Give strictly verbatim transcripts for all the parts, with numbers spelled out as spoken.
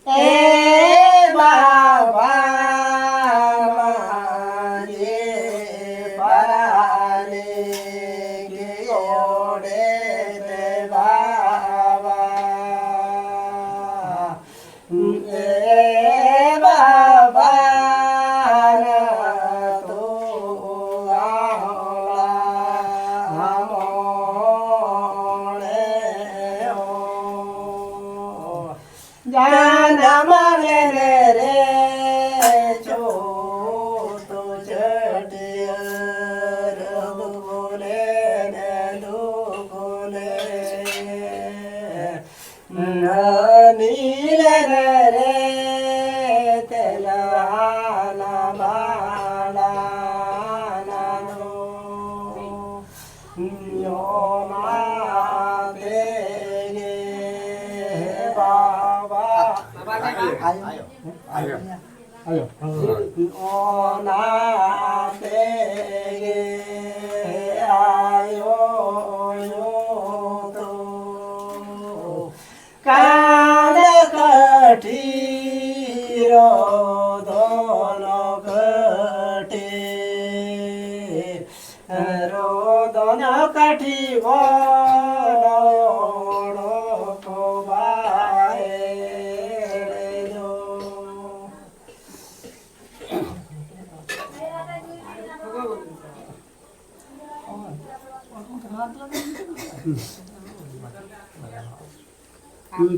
ᱮ ᱵᱟᱵᱟ ᱢᱟᱹᱡᱷᱤ ᱯᱟᱨᱟᱱᱤᱠ ᱜᱚᱰᱮᱛ ᱵᱟᱵᱟ, ᱮ ᱵᱟᱵᱟ ᱱᱟᱛᱩ ᱟᱣᱞᱟ ᱢᱚᱬᱮ ᱦᱚᱲ᱾ ᱡᱟᱱᱟᱢ ᱞᱮᱱ ᱨᱮ ᱪᱷᱩᱛ ᱪᱷᱟᱹᱴᱭᱟᱹᱨ ᱫᱩᱠᱷ ᱞᱮᱱ ᱫᱩᱠᱷ ᱞᱮᱱ᱾ ᱦᱟᱹᱱᱤ ᱞᱮᱱ ᱨᱮ ᱛᱮᱞᱟ ᱱᱟ ᱵᱟᱲᱟ ᱱᱟ ᱫᱚ᱾ ᱚᱱᱟ ᱛᱮᱜᱮ ᱵᱟᱵᱟ᱾ ᱵᱟᱵᱟ ᱞᱟᱹᱭ ᱢᱮ᱾ ᱟᱭᱳ᱾ ᱟᱭᱳ᱾ ᱟᱭᱳ᱾ ᱚᱱᱟ ᱛᱮᱜᱮ ᱟᱭᱳ ᱧᱩᱛᱩᱢ ᱠᱟᱸᱫ ᱠᱟᱹᱴᱷᱤ ᱨᱚᱫᱚᱱ ᱠᱟᱹᱴᱷᱤ᱾ ᱨᱚᱫᱚᱱ ᱠᱟᱹᱴᱷᱤ ᱵᱚᱱ ᱚᱰᱚᱠ ᱵᱟᱭ ᱨᱮᱫᱚ᱾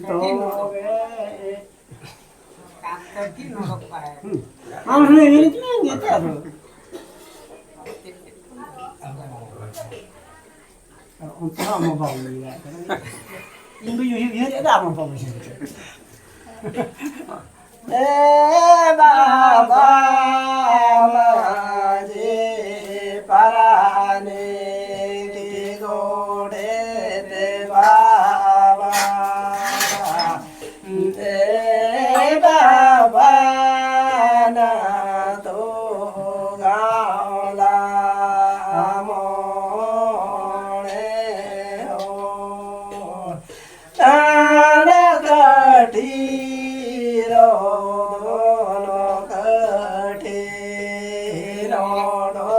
ᱛᱚᱵᱮ ᱟᱢ ᱦᱚᱸ ᱮᱱᱮᱡ ᱢᱮ, ᱱᱮᱛᱟᱨ ᱦᱚᱸ᱾ ᱚᱱᱛᱮ ᱦᱚᱸ ᱟᱢ ᱦᱚᱸ ᱵᱟᱢ ᱞᱟᱹᱭ ᱫᱟᱲᱮᱭᱟᱜ ᱠᱟᱱᱟ᱾ ᱤᱧ ᱫᱚᱧ ᱩᱭᱦᱟᱹᱨ, ᱩᱭᱦᱟᱹᱨᱮᱫ ᱫᱚ ᱟᱢ ᱦᱚᱸ ᱵᱟᱢ ᱩᱭᱦᱟᱹᱨ ᱫᱟᱲᱮᱭᱟᱜ ᱠᱟᱱᱟ᱾ ᱮ ᱵᱟᱵᱟ ᱢᱟᱹᱡᱷᱤ ᱯᱟᱨᱟᱱᱤᱠ ᱜᱚᱰᱮᱛ ᱵᱟᱵᱟ, ᱮ ᱵᱟᱵᱟ ᱱᱟᱛᱚ ᱜᱟᱶᱞᱟ ᱢᱚᱬᱮ ᱦᱚᱲ᱾ ᱠᱟᱸᱫ ᱠᱟᱹᱴᱷᱤ ᱨᱚᱫᱚᱱ ᱠᱟᱹᱴᱷᱤ ᱨᱚᱰᱚ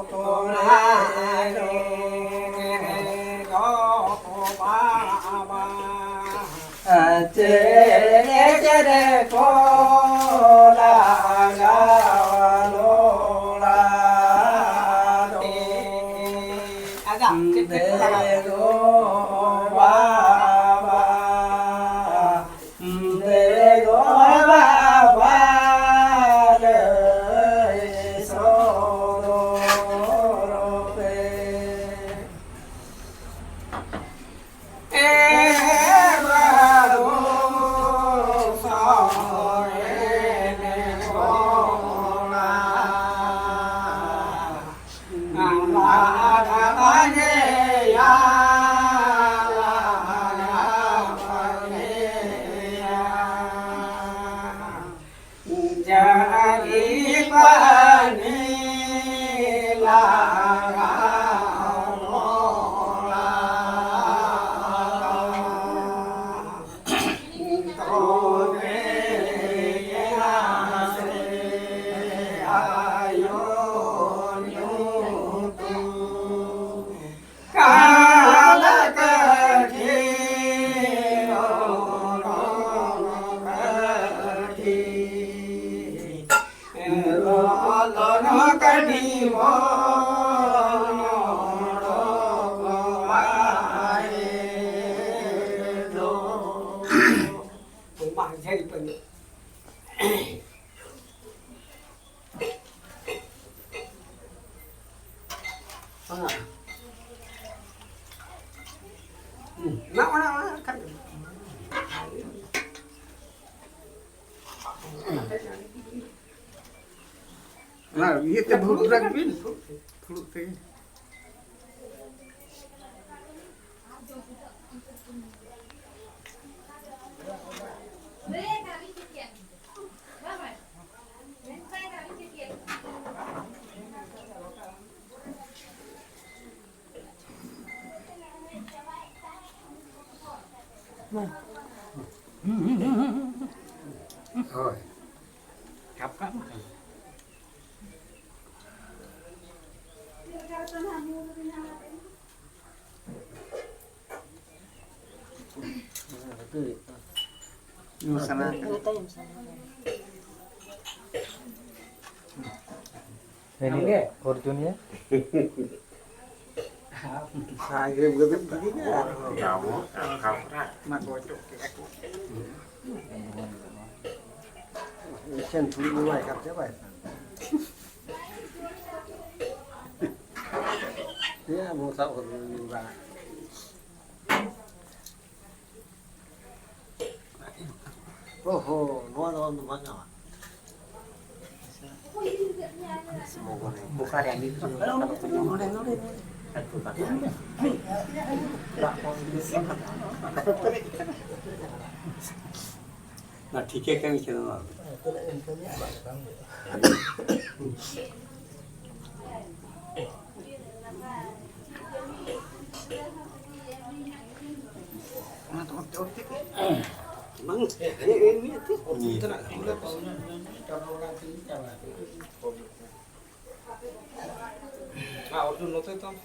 ᱠᱚᱨᱮ ᱫᱚ ᱵᱟᱵᱟ᱾ ᱪᱮᱫ ᱪᱮᱫ ᱠᱚ ᱞᱟᱜᱟᱣ ᱞᱚᱲᱟ ᱫᱚ᱾ ᱟᱡᱟᱜ ᱪᱮᱫ ᱪᱮᱫ ᱠᱚ ᱞᱟᱜᱟᱣ? ᱫᱮᱜᱚ ᱵᱟᱵᱟ, ᱫᱮᱜᱚ ᱵᱟᱵᱟ ᱞᱟᱹᱭ ᱥᱚᱫᱚᱨ ᱯᱮ᱾ ᱠᱟᱹᱴᱤᱡ ᱵᱚᱱ ᱚᱰᱚᱠᱚᱜᱼᱟ ᱮ ᱫᱚ᱾ ᱢᱟ ᱡᱷᱟᱹᱞ ᱯᱟᱹᱧᱪᱤ᱾ ᱦᱮᱸ᱾ ᱦᱩᱸ᱾ ᱚᱱᱟ, ᱚᱱᱟ, ᱚᱱᱟ ᱠᱷᱟᱱ ᱜᱮ᱾ ᱚᱱᱟ ᱤᱭᱟᱹ ᱛᱮ ᱵᱷᱩᱜ ᱨᱟᱠ ᱵᱤᱱ᱾ ᱯᱷᱩᱲᱩᱜ ᱛᱮᱜᱮ᱾ ᱦᱳᱭ᱾ ᱥᱟᱵ ᱠᱟᱜ ᱢᱮ᱾ ᱢᱚᱥᱞᱟ᱾ ᱤᱱᱟᱹ ᱚᱨᱡᱩᱱᱤᱭᱟᱹ᱾ ᱥᱟᱸᱜᱮ ᱜᱮ ᱠᱤᱨᱤᱧᱟ ᱟᱨ ᱢᱟ ᱠᱚ ᱚᱪᱚᱜ ᱠᱮᱫᱟ ᱠᱚ᱾ ᱢᱤᱫᱴᱮᱱ ᱛᱩᱲᱤ ᱮᱢᱟᱭ ᱠᱟᱱ ᱛᱟᱦᱮᱸ ᱵᱟᱭ ᱥᱟᱝ᱾ ᱦᱮᱸ, ᱟᱵᱚ ᱥᱟᱵ ᱠᱟᱛᱮ ᱵᱚᱱ ᱧᱩ ᱵᱟᱲᱟ᱾ ᱚᱦᱚ, ᱱᱚᱣᱟ ᱫᱚ ᱵᱟᱝ ᱧᱟᱢᱟ᱾ ᱵᱚᱠᱟᱨᱮ ᱟᱹᱰᱤ ᱱᱚᱰᱮ, ᱱᱚᱰᱮ, ᱱᱚᱰᱮ᱾ ᱚᱱᱟ ᱴᱷᱤᱠᱟᱹ ᱠᱟᱹᱢᱤ ᱠᱟᱱᱟ ᱱᱚᱣᱟ ᱫᱚ᱾ ᱚᱱᱟ ᱫᱚ ᱚᱱᱛᱮ, ᱚᱱᱛᱮ᱾ ᱵᱟᱝ, ᱦᱮᱸ, ᱦᱮᱸ, ᱦᱮᱸ, ᱦᱮᱸ᱾ ᱚᱱᱛᱮᱱᱟᱜ ᱠᱟᱹᱢᱤ ᱫᱚ ᱵᱟᱝ᱾ ᱦᱮᱸ, ᱚᱨᱡᱩᱱ ᱱᱚᱛᱮ ᱛᱟᱢ᱾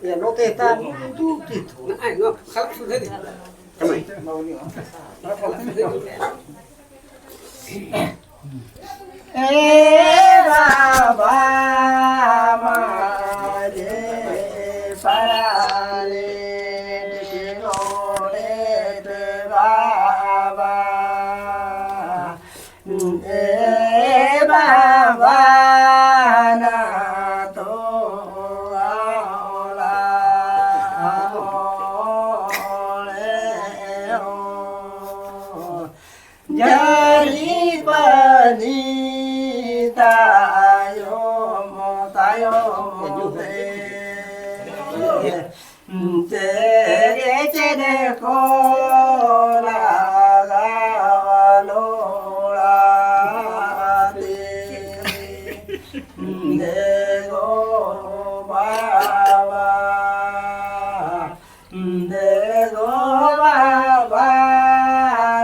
ᱭᱟ, ᱱᱚᱛᱮ ᱛᱟᱢ, ᱫᱩ ᱛᱤ ᱛᱷᱩ᱾ ᱱᱚᱜᱼᱚᱭ ᱱᱚᱣᱟ ᱠᱷᱟᱞᱟᱜ ᱥᱩᱫᱷᱟᱹ ᱫᱤ᱾ ᱠᱟᱹᱢᱤ᱾ ᱮ ᱵᱟᱵᱟ᱾ ᱠᱚᱞᱟ ᱜᱟᱣᱟᱞ ᱚᱲᱟᱜ ᱛᱮ ᱫᱮᱜᱚ ᱵᱟᱵᱟ, ᱫᱮᱜᱚ ᱵᱟᱵᱟ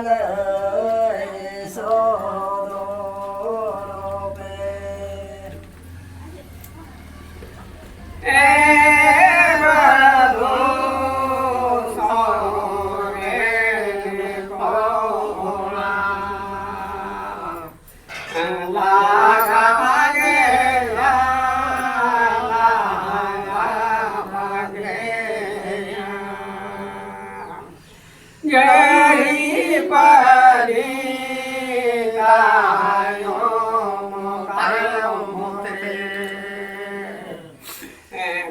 ᱞᱟᱹᱭ ᱥᱚᱫᱚᱨ ᱯᱮ᱾ ᱜᱟᱹᱭ ᱯᱟᱹᱨᱤ ᱛᱟᱭᱚᱢ ᱛᱟᱭᱚᱢ ᱛᱮ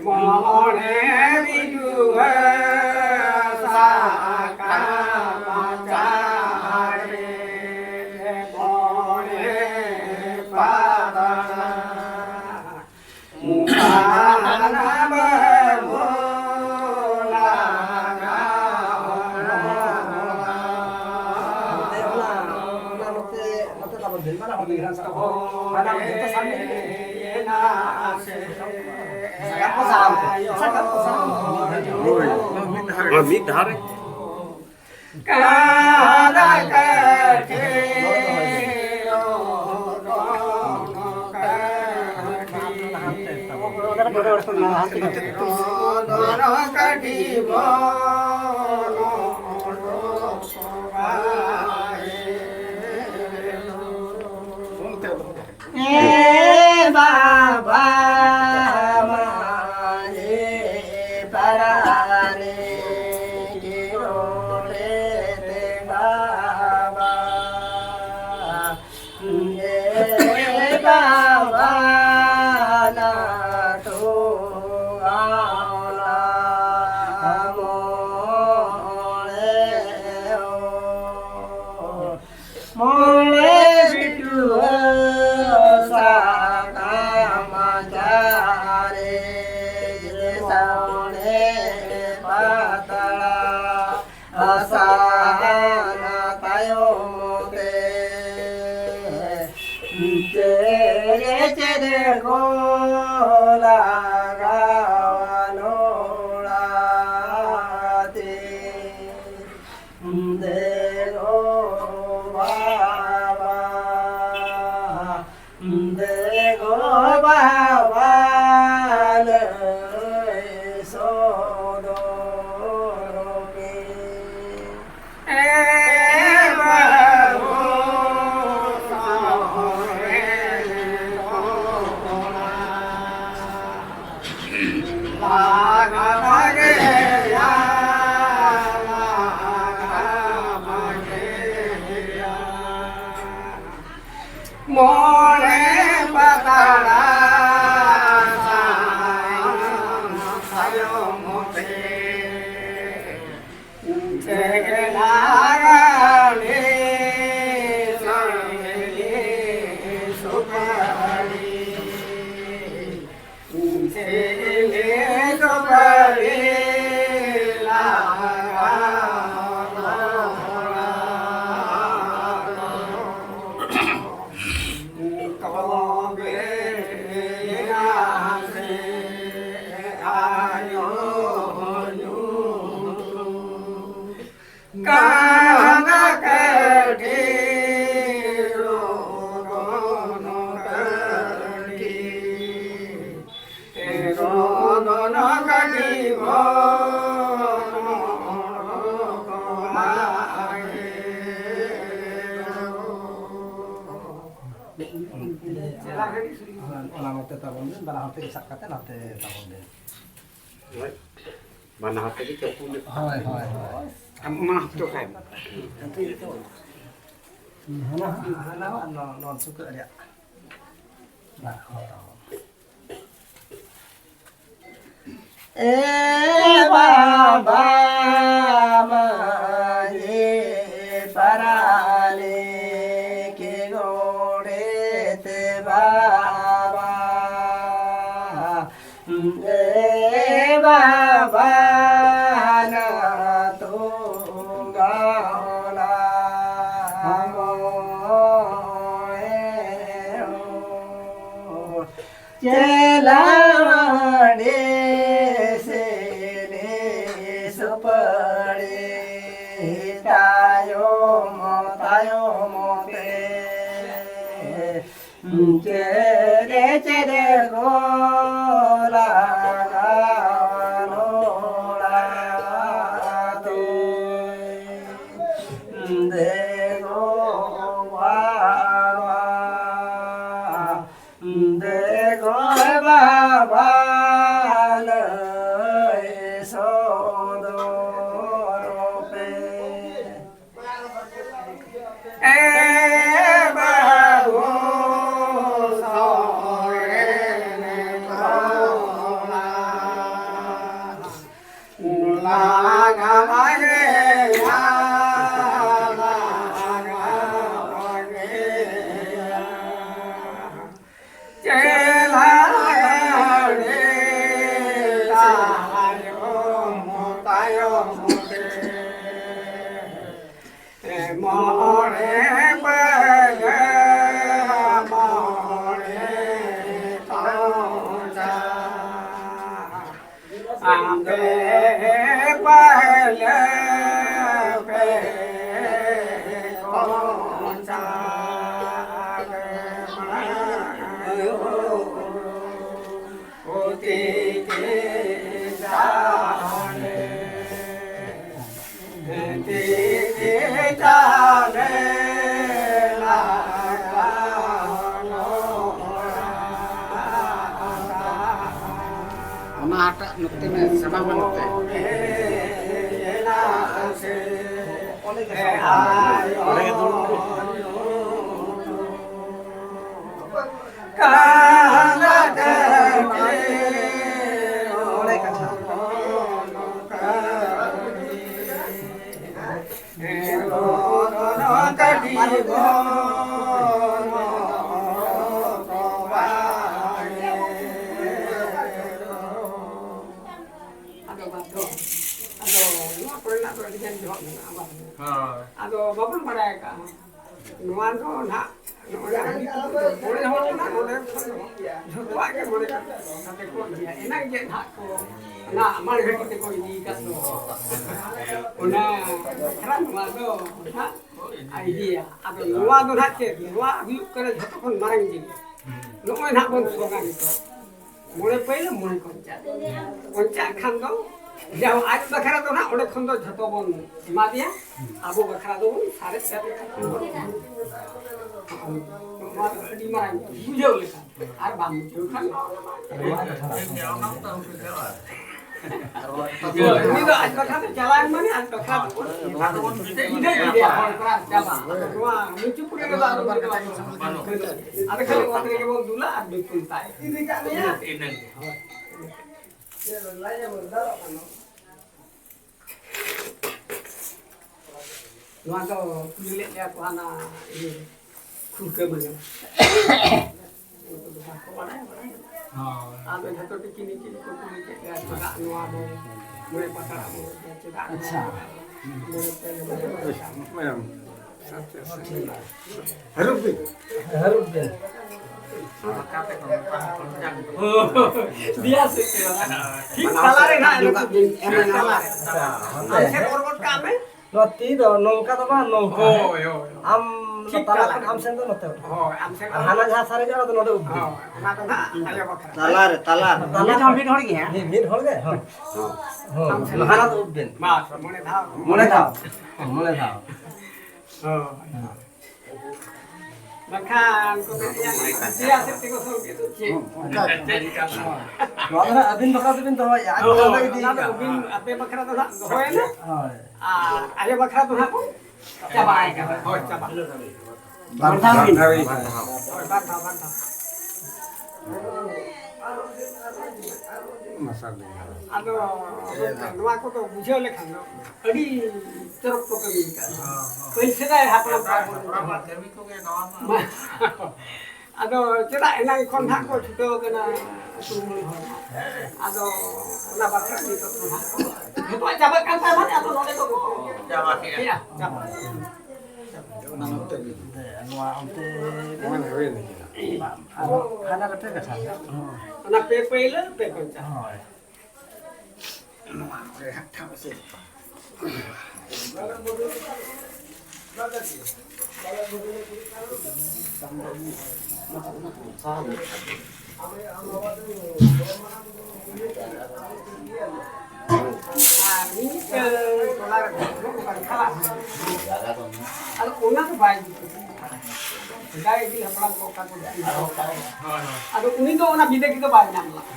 ᱢᱚᱬᱮ ᱵᱤᱰᱩᱣᱟᱹ ᱥᱟᱠᱟᱢ ᱪᱟᱨᱮ ᱢᱚᱬᱮ ᱯᱟᱛᱲᱟ᱾ ᱦᱳᱭ, ᱢᱤᱫ ᱫᱷᱟᱣ ᱨᱮ᱾ ᱮ ᱵᱟᱵᱟ ᱢᱟᱹᱡᱷᱤ ᱯᱟᱨᱟᱱᱤᱠ ᱜᱚᱰᱮᱛ ᱵᱟᱵᱟ, ᱮ ᱵᱟᱵᱟ ᱞᱟᱹᱴᱩ ᱜᱟᱶᱞᱟ ᱢᱚᱬᱮ ᱦᱚᱲ᱾ ᱢᱚᱬᱮ ᱵᱤᱴᱩᱣᱟᱹ ᱥᱟᱠᱟᱢ ᱞᱟᱜᱟᱣᱟ ᱞᱚᱲᱟᱛᱮ᱾ ᱫᱮᱜᱚ ᱵᱟᱵᱟ, ᱫᱮᱜᱚ ᱵᱟᱵᱟ ᱞᱟᱹᱭ ᱥᱚᱫᱚᱨ ᱢᱮ᱾ ᱮ ᱵᱟᱹᱵᱩ ᱥᱚᱦᱨᱮ ᱠᱚᱲᱟ, ᱞᱟᱜᱟ ᱵᱟᱜᱮᱭᱟ, ᱞᱟᱜᱟ ᱵᱟᱜᱮᱭᱟ᱾ ᱢᱚᱬᱮ ᱯᱟᱛᱲᱟ ᱥᱟᱭᱚᱢ ᱛᱮ ᱪᱮᱞᱟ ᱨᱟᱱᱤ ᱥᱟᱭᱞᱤ ᱥᱩᱯᱟᱨᱤ᱾ ᱠᱟᱸᱜᱟ ᱠᱟᱹᱴᱷᱤ ᱨᱚᱫᱚᱱ ᱠᱟᱹᱴᱷᱤ, ᱨᱚᱫᱚᱱ ᱠᱟᱹᱴᱷᱤ ᱵᱚᱱ ᱚᱰᱚᱠᱚᱜᱼᱟ᱾ ᱚᱱᱟ ᱱᱚᱛᱮ ᱛᱟᱵᱚᱱ ᱵᱮᱱ, ᱵᱟᱱᱟ ᱦᱚᱲ ᱛᱮᱜᱮ ᱥᱟᱵ ᱠᱟᱛᱮ ᱱᱚᱛᱮ ᱛᱟᱵᱚᱱ ᱵᱮᱱ᱾ ᱵᱟᱱᱟ ᱦᱚᱲ ᱛᱮᱜᱮ ᱪᱟᱯᱩ ᱧᱚᱜ᱾ ᱦᱳᱭ, ᱦᱳᱭ, ᱦᱳᱭ᱾ ᱟᱢ ᱚᱱᱟ ᱦᱚᱸ ᱛᱚ ᱠᱷᱟᱱ᱾ ᱦᱟᱱᱟ, ᱦᱟᱱᱟ ᱦᱚᱸ ᱟᱨ ᱱᱚᱣᱟ, ᱱᱚᱣᱟ ᱪᱩᱠᱟᱹᱜ ᱨᱮᱭᱟᱜ᱾ ᱵᱟᱨ ᱦᱚᱲ᱾ ᱮ ᱵᱟᱵᱟ ᱢᱟᱹᱡᱷᱤ ᱯᱟᱨᱟᱱᱤᱠ ᱜᱚᱰᱮᱛ ᱵᱟᱵᱟ, ᱮ ᱵᱟᱵᱟ ᱱᱟᱛᱩ ᱜᱟᱣᱞᱟ ᱢᱚᱬᱮ ᱦᱚᱲ᱾ ᱪᱮᱞᱟᱣᱟᱲᱤ ᱥᱤᱨᱤ ᱥᱩᱯᱟᱹᱲᱤ ᱛᱟᱭᱚᱢ ᱛᱟᱭᱚᱢ ᱛᱮ ᱪᱮᱨᱮ ᱪᱮᱨᱮ ᱜᱚᱞᱟ ᱜᱟᱱᱚᱲᱟ ᱛᱩᱭ ᱫᱮᱜᱚ ᱵᱟᱵᱟ᱾ ᱫᱮᱜᱚ ᱵᱟᱵᱟ ᱞᱟᱹᱭ ᱥᱚᱫᱚᱨ ᱯᱮ᱾ ᱮ ᱵᱟᱹᱵᱩ ᱥᱚᱨᱮᱱ ᱠᱚᱲᱟ᱾ ᱟᱢ ᱫᱚ ᱯᱟᱹᱦᱞᱟᱹ ᱯᱮ ᱠᱚᱧᱪᱟᱞ ᱢᱟᱭᱳ ᱯᱩᱛᱤ ᱠᱤ ᱪᱟᱞᱮ᱾ ᱚᱱᱟᱴᱟᱜ ᱱᱚᱛᱮ ᱢᱮ, ᱥᱟᱢᱟᱝ ᱢᱮ ᱱᱚᱛᱮ᱾ ᱚᱸᱰᱮ ᱜᱮ ᱫᱩᱲᱩᱵ ᱠᱚᱜ᱾ ᱟᱫᱚ ᱵᱟᱫᱽᱫᱷᱚ, ᱟᱫᱚ ᱱᱚᱣᱟ ᱠᱚᱨᱮᱱᱟᱜ ᱫᱚ ᱟᱹᱰᱤ ᱜᱟᱱ ᱡᱚᱦᱚᱜ ᱢᱮᱱᱟᱜᱼᱟ, ᱵᱟᱝ? ᱦᱳᱭ᱾ ᱟᱫᱚ ᱵᱟᱵᱚᱱ ᱵᱟᱲᱟᱭ ᱟᱠᱟᱫᱼᱟ᱾ ᱱᱚᱣᱟ ᱫᱚ ᱱᱟᱦᱟᱜ ᱱᱚᱰᱮ ᱦᱚᱸ ᱚᱱᱟ ᱱᱚᱰᱮ ᱠᱷᱚᱱ ᱫᱚ ᱡᱷᱚᱛᱚᱣᱟᱜ ᱜᱮ ᱢᱚᱬᱮ ᱠᱟᱛᱮ ᱠᱚ ᱤᱫᱤᱭᱟ᱾ ᱮᱱᱟᱝ ᱡᱮ ᱱᱟᱦᱟᱜ ᱠᱚ ᱚᱱᱟ ᱢᱟᱲ ᱜᱷᱟᱹᱴᱤ ᱛᱮᱠᱚ ᱤᱫᱤ ᱟᱠᱟᱫ ᱫᱚ, ᱚᱱᱟ ᱟᱠᱷᱲᱟ ᱱᱚᱣᱟ ᱫᱚ ᱱᱟᱦᱟᱜ ᱤᱫᱤᱭᱟ᱾ ᱟᱫᱚ ᱱᱚᱣᱟ ᱫᱚ ᱱᱟᱦᱟᱜ ᱪᱮᱫ? ᱱᱚᱣᱟ ᱦᱩᱭᱩᱜ ᱠᱟᱱᱟ ᱡᱷᱚᱛᱚ ᱠᱷᱚᱱ ᱢᱟᱨᱟᱝ ᱡᱤᱱᱤᱥ᱾ ᱱᱚᱜᱼᱚᱭ ᱱᱟᱦᱟᱜ ᱵᱚᱱ ᱥᱚᱝᱟ ᱱᱤᱛᱚᱜ᱾ ᱢᱚᱬᱮ ᱯᱟᱹᱭᱞᱟᱹ ᱢᱚᱬᱮ ᱠᱚᱧᱪᱟ᱾ ᱠᱚᱧᱪᱟᱜ ᱠᱷᱟᱱ ᱫᱚ ᱡᱟᱦᱟᱸ ᱟᱡ ᱵᱟᱠᱷᱨᱟ ᱫᱚ ᱱᱟᱦᱟᱜ ᱚᱸᱰᱮ ᱠᱷᱚᱱ ᱫᱚ ᱡᱷᱚᱛᱚ ᱵᱚᱱ ᱮᱢᱟ ᱫᱮᱭᱟ, ᱟᱵᱚ ᱵᱟᱠᱷᱨᱟ ᱫᱚᱵᱚᱱ ᱥᱟᱨᱮᱡ ᱠᱟᱛᱮ ᱠᱷᱟᱱ ᱵᱚᱱ ᱮᱢᱟ᱾ ᱱᱚᱣᱟ ᱫᱚ ᱟᱹᱰᱤ ᱢᱟᱨᱟᱝ ᱵᱩᱡᱷᱟᱹᱣ ᱞᱮᱠᱟ, ᱟᱨ ᱵᱟᱢ ᱵᱩᱡᱷᱟᱹᱣ ᱠᱷᱟᱱ ᱫᱚ ᱩᱱᱤ ᱫᱚ ᱟᱡ ᱵᱟᱠᱷᱨᱟ ᱫᱚ ᱪᱟᱞᱟᱣ ᱮᱱ ᱢᱟᱱᱮ ᱟᱡ ᱵᱟᱠᱷᱨᱟ ᱫᱚ ᱵᱤᱫᱟᱹᱭ ᱠᱮᱫᱮᱭᱟ, ᱦᱚᱲ ᱯᱨᱟᱭ ᱪᱟᱵᱟ᱾ ᱱᱚᱣᱟ ᱢᱩᱪᱩ ᱠᱚᱨᱮ ᱫᱚ ᱟᱫᱚ ᱩᱱᱤ ᱫᱚ ᱵᱟᱭ ᱪᱟᱞᱟᱜᱼᱟ᱾ ᱟᱫᱚ ᱠᱷᱟᱹᱞᱤ ᱚᱛ ᱨᱮᱜᱮ ᱵᱚᱱ ᱫᱩᱞᱟ ᱟᱨ ᱧᱩᱛᱩᱢ ᱛᱟᱭ᱾ ᱤᱫᱤ ᱠᱟᱜ ᱢᱮᱭᱟ᱾ ᱤᱱᱟᱹᱜᱮ᱾ ᱱᱚᱣᱟ ᱫᱚ ᱠᱩᱞᱤ ᱞᱮᱫ ᱞᱮᱭᱟ ᱠᱚ ᱦᱟᱱᱟ ᱤᱭᱟᱹ ᱠᱷᱩᱲᱠᱟᱹ ᱵᱟᱹᱭᱦᱟᱹᱲ᱾ ᱩᱱᱠᱩ ᱫᱚ ᱵᱟᱠᱚ ᱵᱟᱲᱟᱭᱟ, ᱵᱟᱲᱟᱭᱟ᱾ ᱦᱳᱭ᱾ ᱟᱫᱚ ᱡᱷᱚᱛᱚ ᱛᱮ ᱪᱤᱞᱤ ᱪᱤᱞᱤ ᱠᱚ ᱠᱩᱞᱤ ᱠᱮᱫ ᱞᱮᱭᱟ, ᱪᱮᱫᱟᱜ ᱱᱚᱣᱟ ᱫᱚ ᱢᱚᱬᱮ ᱯᱟᱛᱲᱟ ᱵᱚᱱ ᱤᱫᱤᱭᱟ, ᱪᱮᱫᱟᱜ ᱟᱪᱪᱷᱟ᱾ ᱢᱚᱬᱮ ᱯᱟᱛᱲᱟ ᱵᱚᱱ ᱤᱫᱤᱭᱟ? ᱦᱟᱹᱨᱩᱵ ᱵᱤᱱ᱾ ᱦᱟᱹᱨᱩᱵ ᱵᱤᱱ᱾ ᱫᱮᱭᱟ ᱥᱮᱫ ᱛᱮ ᱵᱟᱝ? ᱴᱷᱤᱠ ᱛᱟᱞᱟᱨᱮ ᱱᱟᱦᱟᱜ ᱦᱟᱹᱨᱩᱵ ᱵᱤᱱ, ᱮᱢ ᱮᱱᱟ᱾ ᱟᱪᱪᱷᱟ, ᱟᱢ ᱥᱮᱫ ᱚᱨ ᱜᱚᱫ ᱠᱟᱜ ᱢᱮ᱾ ᱱᱚᱣᱟ ᱛᱤ ᱫᱚ ᱱᱚᱝᱠᱟ ᱫᱚ ᱵᱟᱝ, ᱱᱚᱝᱠᱟ᱾ ᱦᱳᱭ, ᱦᱳᱭ, ᱦᱳᱭ᱾ ᱟᱢ ᱴᱷᱤᱠ ᱛᱟᱞᱟ ᱛᱟᱞᱟ ᱠᱷᱚᱱ ᱨᱮ᱾ ᱟᱢ ᱥᱮᱱ ᱫᱚ ᱱᱚᱛᱮ ᱩᱴᱷᱟᱹᱣ᱾ ᱦᱳᱭ, ᱟᱢ ᱥᱮᱱ ᱟᱨ ᱫᱚ᱾ ᱦᱟᱱᱟ ᱡᱟᱦᱟᱸ ᱥᱟᱨᱮᱡᱚᱜᱼᱟ, ᱚᱱᱟ ᱫᱚ ᱱᱚᱰᱮ ᱩᱵ ᱵᱤᱱ᱾ ᱦᱳᱭ, ᱚᱱᱟ ᱫᱚ ᱱᱟᱦᱟᱜ ᱟᱭᱳ ᱵᱟᱠᱷᱨᱟ᱾ ᱛᱟᱞᱟ ᱨᱮ, ᱛᱟᱞᱟ ᱨᱮ᱾ ᱛᱟᱞᱟ ᱢᱤᱫ ᱦᱚᱲ, ᱢᱤᱫ ᱦᱚᱲ ᱜᱮ, ᱦᱮᱸ? ᱦᱳᱭ᱾ ᱦᱳᱭ, ᱟᱢ ᱥᱮᱱ ᱦᱟᱱᱟ ᱫᱚ ᱩᱵ ᱵᱤᱱ᱾ ᱵᱟᱥ, ᱢᱚᱬᱮ ᱫᱷᱟᱣ᱾ ᱢᱚᱬᱮ ᱫᱷᱟᱣ᱾ ᱢᱚᱬᱮ ᱫᱷᱟᱣ᱾ ᱦᱳᱭ᱾ ᱦᱮᱸ᱾ ᱵᱟᱠᱷᱟᱱ ᱠᱚ ᱢᱮᱱᱮᱜᱼᱟ, ᱫᱮᱭᱟ ᱥᱮᱫ ᱛᱮᱠᱚ ᱥᱚᱨ ᱠᱮᱫ ᱫᱚ ᱪᱮᱫ? ᱦᱩᱸ, ᱚᱱᱠᱟ ᱜᱮ᱾ ᱱᱚᱣᱟ ᱫᱚ ᱦᱟᱸᱜ ᱟᱹᱵᱤᱱ ᱵᱟᱠᱷᱨᱟ ᱛᱮᱵᱤᱱ ᱫᱚᱦᱚᱭᱮᱫᱼᱟ, ᱟᱡ ᱦᱳᱭ, ᱵᱟᱠᱷᱨᱟ ᱫᱚ ᱤᱫᱤ ᱚᱱᱟ ᱫᱚ ᱠᱟᱜᱼᱟ᱾ ᱟᱹᱵᱤᱱ, ᱟᱯᱮ ᱵᱟᱠᱷᱨᱟ ᱫᱚ ᱦᱟᱸᱜ ᱫᱚᱦᱚᱭᱮᱱᱟ᱾ ᱦᱳᱭ᱾ ᱟᱨ ᱟᱭᱳ ᱵᱟᱠᱷᱨᱟ ᱫᱚ ᱦᱟᱸᱜ ᱵᱚᱱ ᱪᱟᱵᱟᱭ ᱠᱟᱫᱟ᱾ ᱦᱳᱭ, ᱪᱟᱵᱟ᱾ ᱵᱟᱨ ᱫᱷᱟᱣ ᱵᱤᱱ᱾ ᱵᱟᱨ ᱫᱷᱟᱣ᱾ ᱦᱳᱭ, ᱵᱟᱨ ᱫᱷᱟᱣ, ᱵᱟᱨ ᱫᱷᱟᱣ᱾ ᱢᱟᱥᱟ ᱫᱤᱱ᱾ ᱟᱫᱚ ᱱᱚᱣᱟ ᱠᱚᱫᱚ ᱵᱩᱡᱷᱟᱹᱣ ᱞᱮᱠᱷᱟᱱ ᱫᱚ ᱟᱹᱰᱤ ᱪᱚᱨᱚᱠ ᱠᱚ ᱠᱟᱹᱢᱤ ᱠᱟᱜᱼᱟ᱾ ᱯᱟᱹᱦᱤᱞ ᱥᱮᱫᱟᱭ ᱦᱟᱯᱲᱟᱢ ᱠᱚᱣᱟᱜ ᱵᱚᱱ ᱟᱫᱚ ᱪᱮᱫᱟᱜ ᱮᱱᱟᱝ ᱠᱷᱚᱱ ᱦᱟᱸᱜ ᱠᱚ ᱪᱷᱩᱴᱟᱹᱣ ᱠᱟᱱᱟ ᱛᱩᱨᱢᱩᱞ ᱦᱚᱲ? ᱟᱫᱚ ᱚᱱᱟ ᱵᱟᱠᱷᱨᱟ ᱱᱤᱛᱚᱜ ᱫᱚ ᱦᱟᱸᱜ ᱡᱚᱛᱚᱣᱟᱜ ᱪᱟᱵᱟᱜ ᱠᱟᱱ ᱛᱟᱵᱚᱱᱟ, ᱟᱫᱚ ᱱᱚᱰᱮ ᱫᱚ ᱪᱟᱵᱟ ᱠᱮᱜᱼᱟ᱾ ᱦᱮᱸ, ᱪᱟᱵᱟ᱾ ᱱᱚᱛᱮ ᱜᱮ᱾ ᱱᱚᱣᱟ ᱚᱱᱛᱮ ᱢᱟᱱᱮ ᱦᱩᱭ ᱮᱱᱟ᱾ ᱵᱟᱝ, ᱟᱨ ᱦᱟᱱᱟ ᱨᱮ ᱯᱮ ᱠᱟᱴᱷᱟ᱾ ᱦᱳᱭ᱾ ᱚᱱᱟ ᱯᱮ ᱯᱟᱹᱭᱞᱟᱹ, ᱯᱮ ᱠᱚᱧᱪᱟ᱾ ᱦᱳᱭ᱾ ᱱᱚᱣᱟ ᱠᱚᱨᱮ ᱦᱟᱸᱜ ᱴᱷᱟᱶ ᱥᱮ᱾ ᱟᱨ ᱢᱤᱫᱴᱟᱝ ᱴᱚᱞᱟ ᱨᱮ ᱜᱷᱚᱴᱚᱱᱟ ᱚᱱᱠᱟ ᱪᱟᱞᱟᱜ ᱠᱟᱱᱟ᱾ ᱟᱫᱚ ᱚᱱᱟ ᱫᱚ ᱵᱟᱭ ᱡᱩᱛᱩᱜ ᱠᱟᱱᱟ᱾ ᱥᱮᱫᱟᱭ ᱟᱹᱜᱤᱞ ᱦᱟᱯᱲᱟᱢ ᱠᱚ ᱚᱠᱟ ᱠᱚ ᱡᱩᱛᱩᱜ ᱠᱟᱱᱟ᱾ ᱟᱫᱚ ᱩᱱᱤ ᱫᱚ ᱚᱱᱟ ᱵᱤᱫᱟᱹ ᱜᱮ ᱫᱚ ᱵᱟᱭ ᱧᱟᱢ ᱞᱮᱫᱟ᱾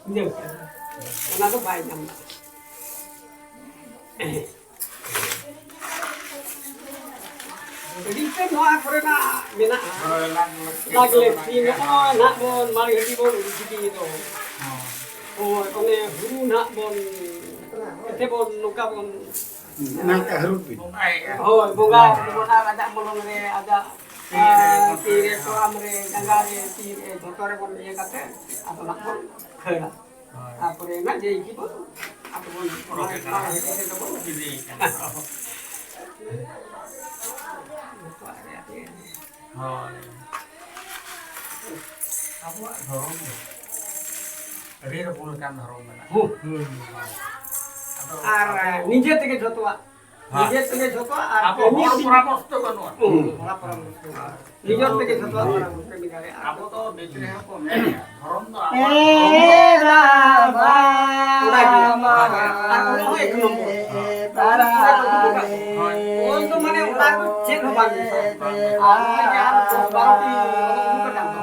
ᱵᱩᱡᱷᱟᱹᱣ ᱠᱮᱫᱟ? ᱚᱱᱟ ᱫᱚ ᱵᱟᱭ ᱧᱟᱢ ᱞᱮᱫᱟ᱾ ᱟᱹᱰᱤ ᱩᱛᱟᱹᱨ ᱱᱚᱣᱟ ᱠᱚᱨᱮᱱᱟᱜ ᱢᱮᱱᱟᱜᱼᱟ᱾ ᱦᱳᱭ, ᱞᱟᱜᱽ ᱞᱟᱹᱠᱛᱤ ᱞᱟᱜᱽ ᱠᱚ ᱞᱟᱹᱠᱛᱤ ᱢᱮᱱᱟᱜᱼᱟ᱾ ᱱᱚᱜᱼᱚᱭ ᱱᱟᱦᱟᱜ ᱵᱚᱱ ᱢᱟᱲ ᱜᱷᱟᱹᱴᱤ ᱵᱚᱱ ᱩᱰᱩᱠ ᱤᱫᱤᱭᱮᱫ ᱫᱚ᱾ ᱦᱳᱭ᱾ ᱦᱳᱭ, ᱚᱱᱮ ᱦᱩᱲᱩ ᱱᱟᱦᱟᱜ ᱵᱚᱱ, ᱮᱛᱮ ᱵᱚᱱ ᱱᱚᱝᱠᱟ ᱵᱚᱱ ᱚᱱᱟ ᱠᱚ ᱦᱟᱹᱨᱩᱵ ᱵᱤᱱ᱾ ᱦᱳᱭ, ᱵᱚᱸᱜᱟ ᱵᱚᱱ ᱟᱨ ᱟᱡᱟᱜ ᱢᱚᱞᱚᱝ ᱨᱮ, ᱟᱡᱟᱜ, ᱛᱤ ᱨᱮ, ᱟᱨ, ᱛᱤ ᱨᱮ, ᱦᱳᱭ᱾ ᱠᱚᱲᱟᱢ ᱨᱮ, ᱡᱟᱸᱜᱟ ᱨᱮ, ᱛᱤ ᱨᱮ, ᱡᱷᱚᱛᱚ ᱨᱮᱵᱚᱱ ᱤᱭᱟᱹ ᱠᱟᱛᱮ ᱟᱫᱚ ᱱᱟᱜ ᱵᱚᱱ ᱠᱷᱟᱹᱲᱟ᱾ ᱦᱳᱭ᱾ ᱛᱟᱨᱯᱚᱨᱮ ᱱᱟᱜ ᱡᱮ ᱤᱫᱤ ᱵᱚᱱ, ᱟᱫᱚ ᱵᱚᱱ ᱚᱰᱚᱠᱮ ᱠᱟᱱᱟ᱾ ᱢᱟᱲᱟᱝ ᱦᱮᱡ ᱠᱟᱛᱮ ᱫᱚᱵᱚᱱ ᱤᱫᱤᱭᱮ ᱠᱟᱱᱟ᱾ ᱦᱳᱭ᱾ ᱟᱵᱚᱣᱟᱜ ᱫᱷᱚᱨᱚᱢ ᱫᱚ ᱟᱹᱰᱤ ᱨᱚᱠᱚᱢ ᱞᱮᱠᱟᱱ ᱫᱷᱚᱨᱚᱢ ᱢᱮᱱᱟᱜᱼᱟ᱾ ᱦᱩᱸ᱾ ᱟᱫᱚ ᱟᱨ ᱟᱵᱚ ᱱᱤᱡᱮ ᱛᱮᱜᱮ ᱡᱷᱚᱛᱚᱣᱟᱜ᱾ ᱦᱮᱸ᱾ ᱱᱤᱡᱮ ᱛᱮᱜᱮ ᱡᱷᱚᱛᱚ ᱟᱨ ᱟᱵᱚ ᱠᱟᱹᱢᱤ ᱦᱚᱲ ᱥᱤᱧ ᱯᱚᱨᱟᱢᱚᱨᱥᱚ ᱫᱚ ᱵᱟᱹᱱᱩᱜᱼᱟ᱾ ᱦᱩᱸ, ᱦᱚᱲᱟᱜ ᱯᱚᱨᱟᱢᱚᱨᱥᱚ ᱵᱟᱹᱱᱩᱜᱼᱟ᱾ ᱱᱤᱡᱮᱨ ᱛᱮᱜᱮ ᱡᱷᱚᱛᱚᱣᱟᱜ ᱯᱚᱨᱟᱢᱚᱨᱥᱚ ᱠᱟᱹᱢᱤ ᱫᱟᱲᱮᱭᱟᱜᱼᱟ᱾ ᱟᱵᱚ ᱫᱚ ᱱᱤᱡᱮ ᱦᱚᱸᱠᱚ ᱢᱮᱱᱟ, ᱫᱷᱚᱨᱚᱢ ᱫᱚ ᱟᱵᱚᱣᱟᱜ ᱮ ᱫᱷᱚᱨᱚᱢ ᱫᱚ ᱵᱟᱵᱟ, ᱚᱱᱟ ᱜᱮ᱾ ᱟᱨ ᱚᱱᱟ ᱦᱚᱸ ᱮᱠ ᱱᱚᱢᱵᱚᱨ᱾ ᱦᱳᱭ᱾ ᱚᱞ ᱫᱚ ᱢᱟᱱᱮ ᱚᱱᱟ ᱠᱚ ᱪᱮᱫ ᱦᱚᱸ ᱵᱟᱝ ᱢᱮᱥᱟᱜᱼᱟ᱾ ᱟᱨ ᱚᱱᱟ ᱡᱟᱦᱟᱸ ᱫᱚᱥ ᱵᱟᱨᱚ ᱴᱤ ᱚᱞ ᱩᱰᱩᱠ ᱟᱠᱟᱱ ᱫᱚ,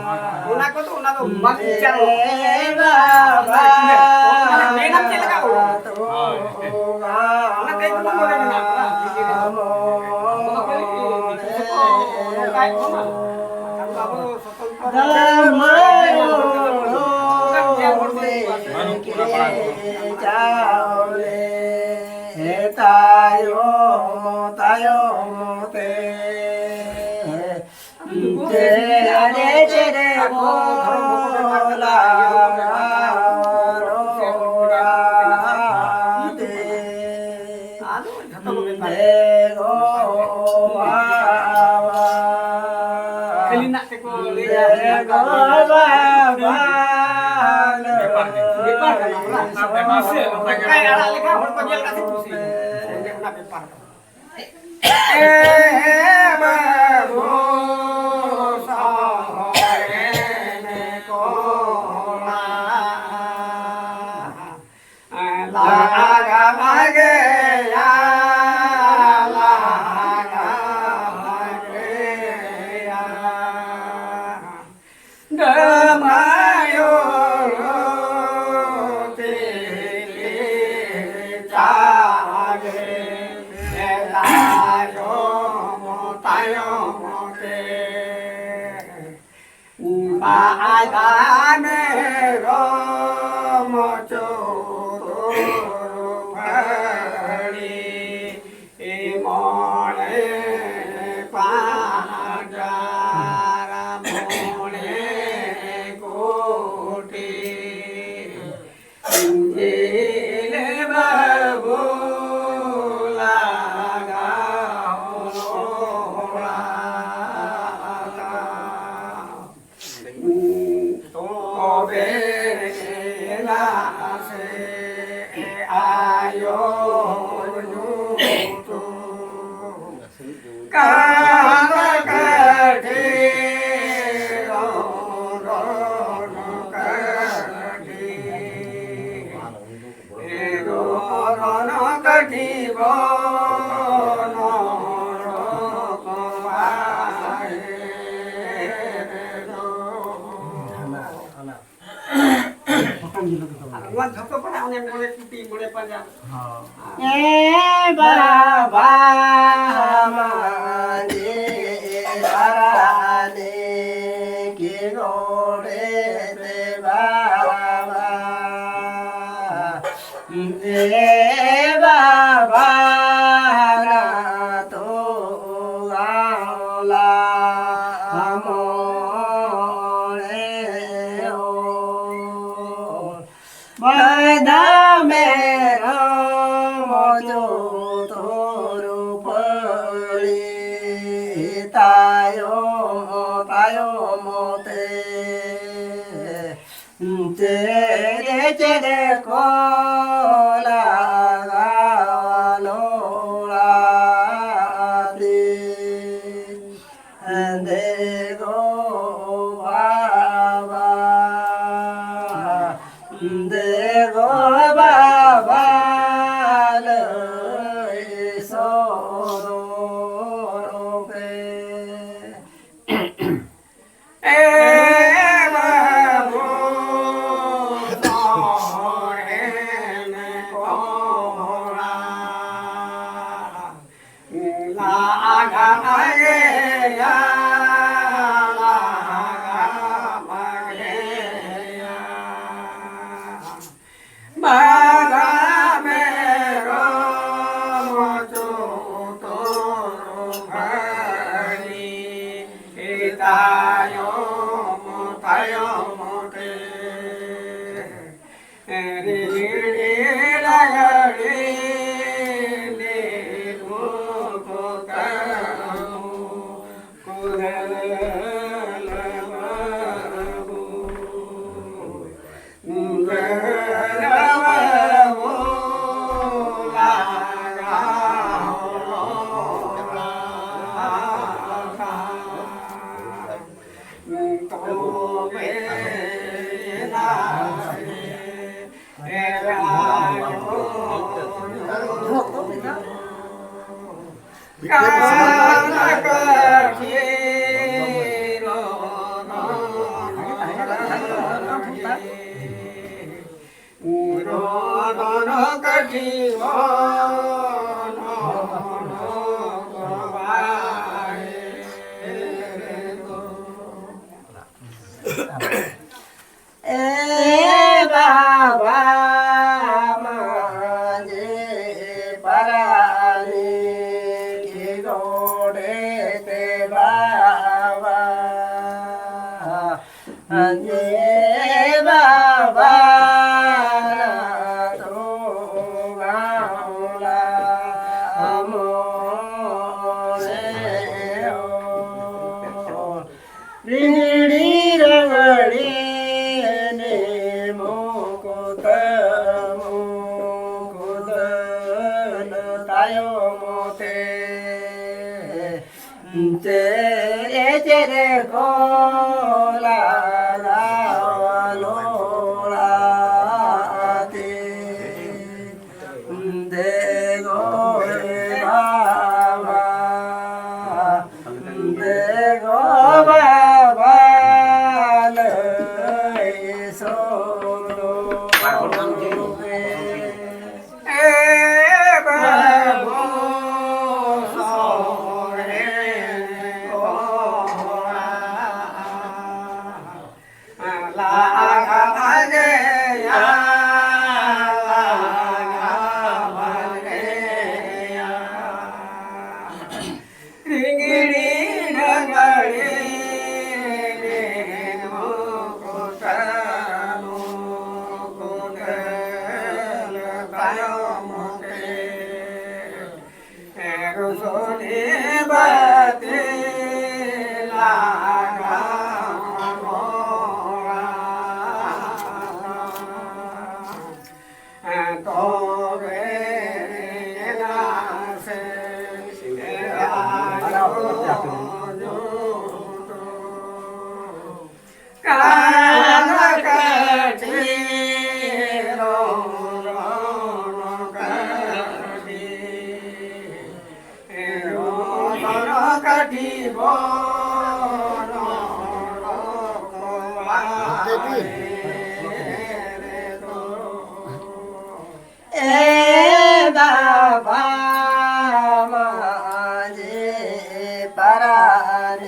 ᱚᱱᱟ ᱠᱚᱫᱚ, ᱚᱱᱟ ᱫᱚ ᱵᱟᱝ ᱪᱟᱞᱟᱜᱼᱟ᱾ ᱢᱟᱱᱮ ᱢᱮᱱᱟᱢ ᱪᱮᱫ ᱞᱮᱠᱟ ᱚᱞ? ᱦᱳᱭ᱾ ᱚᱱᱟ ᱠᱟᱹᱡ ᱪᱩᱞᱩᱝ ᱱᱚᱰᱮ ᱢᱮᱱᱟᱜᱼᱟ, ᱵᱷᱤᱛᱤᱨ ᱨᱮ᱾ ᱟᱵᱚ ᱫᱚ ᱠᱷᱟᱹᱞᱤ ᱫᱤᱠᱩ ᱠᱚ ᱱᱚᱝᱠᱟᱭᱮᱫ ᱵᱚᱱᱟ᱾ ᱵᱟᱠᱷᱟᱱ ᱫᱚ ᱟᱵᱚ ᱫᱚ ᱥᱚᱛᱚᱱᱛᱨᱚ ᱵᱟᱹᱱᱩᱜ ᱵᱚᱱᱟ ᱯᱟᱲᱟ ᱠᱚᱫᱚ᱾ ᱪᱟᱣᱞᱮ ᱛᱟᱭᱚᱢ ᱛᱟᱭᱚᱢ ᱛᱮ ᱪᱮᱫ ᱠᱚ ᱞᱟᱜᱟᱣ ᱨᱚᱲᱟ ᱛᱮ ᱟᱫᱚ ᱡᱷᱚᱛᱚ ᱠᱚ ᱢᱮᱛᱟ ᱵᱮᱯᱟᱨ ᱠᱟᱱᱟ, ᱚᱱᱟ ᱵᱮᱯᱟᱨ ᱠᱟᱱᱟ᱾ ᱚᱱᱠᱟᱭ ᱟᱲᱟᱜ ᱞᱮᱠᱷᱟᱱ ᱦᱚᱲ ᱠᱚ ᱧᱮᱞ ᱠᱟᱛᱮ ᱠᱩᱥᱤ᱾ ᱚᱱᱟ ᱵᱮᱯᱟᱨ ᱠᱟᱱᱟ᱾ ᱮ ᱵᱟᱹᱵᱩ ᱥᱚᱦᱚᱨᱮᱱ ᱠᱚᱲᱟ, ᱞᱟᱜᱟ ᱞᱟᱜᱮᱭᱟ, ᱞᱟᱜᱟ ᱞᱟᱜᱮᱭᱟ᱾ ᱰᱟᱹᱢᱟᱭᱚ ᱛᱤᱞᱤ ᱪᱟᱜᱮ, ᱛᱟᱭᱚᱢ ᱛᱟᱭᱚᱢ ᱛᱮ᱾ ᱵᱟᱭ ᱫᱟᱱᱮ ᱨᱚᱢ ᱪᱩᱛᱩᱨ ᱯᱷᱟᱹᱲᱤ, ᱢᱚᱬᱮ ᱯᱟᱸᱡᱟᱨ ᱢᱚᱬᱮ ᱠᱩᱴᱤ᱾ ᱡᱤᱞ ᱵᱟᱹᱵᱩ ᱞᱟᱜᱟᱣ ᱞᱚᱲᱟ᱾ ᱛᱚᱵᱮ ᱮᱱᱟ ᱥᱮ ᱟᱭᱳ ᱧᱩᱛᱩᱢ᱾ ᱠᱟᱸᱫ ᱠᱟᱹᱴᱷᱤ ᱨᱚᱱ ᱠᱟᱹᱴᱷᱤ, ᱨᱚᱱ ᱠᱟᱹᱴᱷᱤ ᱵᱚᱱ ᱨᱚᱠᱚᱢᱟ᱾ ᱟᱨ ᱱᱚᱣᱟ ᱡᱷᱚᱛᱚ ᱠᱷᱚᱱᱟᱜ ᱚᱱᱮ ᱢᱚᱬᱮ ᱠᱩᱴᱤ, ᱢᱚᱬᱮ ᱯᱟᱸᱡᱟ᱾ ᱦᱚᱸ᱾ ᱮ ᱵᱟᱵᱟ ᱢᱟᱹᱡᱷᱤ ᱯᱟᱨᱟᱱᱤᱠ ᱜᱚᱰᱮᱛ ᱵᱟᱵᱟ, ᱮ ᱵᱟᱵᱟ ᱱᱟᱛᱚ ᱜᱟᱶᱞᱟ ᱢᱚᱬᱮ ᱦᱚᱲ᱾ ᱵᱟᱭᱫᱟ ᱢᱮᱨᱚᱢ ᱪᱩᱛᱩᱨ ᱯᱟᱹᱲᱤ ᱛᱟᱭᱚᱢ ᱛᱟᱭᱚᱢ ᱛᱮ᱾ ᱪᱮᱫ ᱪᱮᱫ ᱠᱚ ᱞᱟᱜᱟᱣ ᱞᱚᱲᱟ ᱛᱤ᱾ ᱫᱮ ᱜᱚ ᱵᱟᱵᱟ, ᱫᱮ ᱜᱚ ᱵᱟᱵᱟ, ᱞᱟᱹᱭ ᱥᱚᱫᱚᱨ ᱯᱮ᱾ ᱮ ᱵᱟᱹᱵᱩ, ᱥᱚᱨᱮᱱ ᱠᱚᱲᱟ, ᱞᱟᱜᱟᱢ ᱜᱮᱭᱟ, ᱞᱟᱜᱟᱢ ᱜᱮᱭᱟ᱾ ᱵᱟᱜᱟ ᱢᱮᱨᱚᱢ ᱪᱩᱛᱩᱨ ᱵᱷᱟᱹᱜᱤ, ᱛᱟᱭᱚᱢ ᱛᱟᱭᱚᱢ ᱛᱮ᱾ ᱨᱤᱲᱤ ᱨᱟᱜᱟᱲᱤ ᱱᱤᱨᱢᱩ ᱠᱚ ᱛᱟᱢᱩ ᱠᱩᱱᱟᱞ ᱵᱟᱹᱵᱩ᱾ ᱜᱟᱹᱨᱟᱹᱣ ᱵᱟᱹᱵᱩ ᱞᱟᱜᱟᱣ ᱞᱚᱲᱟ᱾ ᱮ ᱵᱟᱵᱟ ᱢᱟᱹᱡᱷᱤ ᱯᱟᱨᱟᱱᱤᱠ ᱜᱚᱰᱮᱛ ᱵᱟᱵᱟ, ᱮ ᱵᱟᱵᱟ ᱱᱟᱛᱩ ᱜᱟᱶᱞᱟ ᱢᱚᱬᱮ ᱦᱚᱲ᱾ ᱨᱤᱦᱤᱲᱤ ᱨᱟᱹᱣᱲᱤ ᱱᱤ ᱨᱮᱠᱚ ᱞᱟᱜᱟᱣ ᱞᱚᱲᱟᱛᱮ᱾ ᱫᱮᱜᱚ ᱵᱟᱵᱟ, ᱫᱮᱜᱚ ᱵᱟᱵᱟ ᱞᱟᱹᱭ ᱥᱚᱫᱚᱨ ᱢᱮ᱾ ᱮ ᱵᱟᱹᱵᱩ ᱥᱚᱨᱮᱱ ᱠᱚᱲᱟ, ᱞᱟᱜᱟ ᱵᱷᱟᱜᱮᱭᱟ, ᱞᱟᱜᱟ ᱵᱷᱟᱜᱮᱭᱟ᱾ ᱨᱤᱝᱜᱤᱲᱤ ᱰᱟᱝᱜᱟᱲᱤ ᱨᱮ ᱢᱩᱠᱩᱴ, ᱢᱩᱠᱩᱴ ᱛᱟᱭᱚᱢ ᱛᱮ ᱨᱩᱥᱩᱱᱤ ᱵᱟᱹᱛᱤ ᱞᱟᱜᱟᱣ ᱢᱚᱲᱟ᱾ ᱛᱚᱵᱮ ᱮᱱᱟ ᱥᱮ ᱟᱭᱳ ᱧᱩᱛᱩᱢ᱾ ᱠᱟᱱᱟ ᱠᱟᱹᱴᱤᱡ ᱨᱚᱲ ᱠᱟᱹᱴᱤᱡ᱾ ᱮ ᱵᱟᱵᱟ ᱢᱟᱹᱡᱷᱤ ᱯᱟᱨᱟᱱᱤᱠ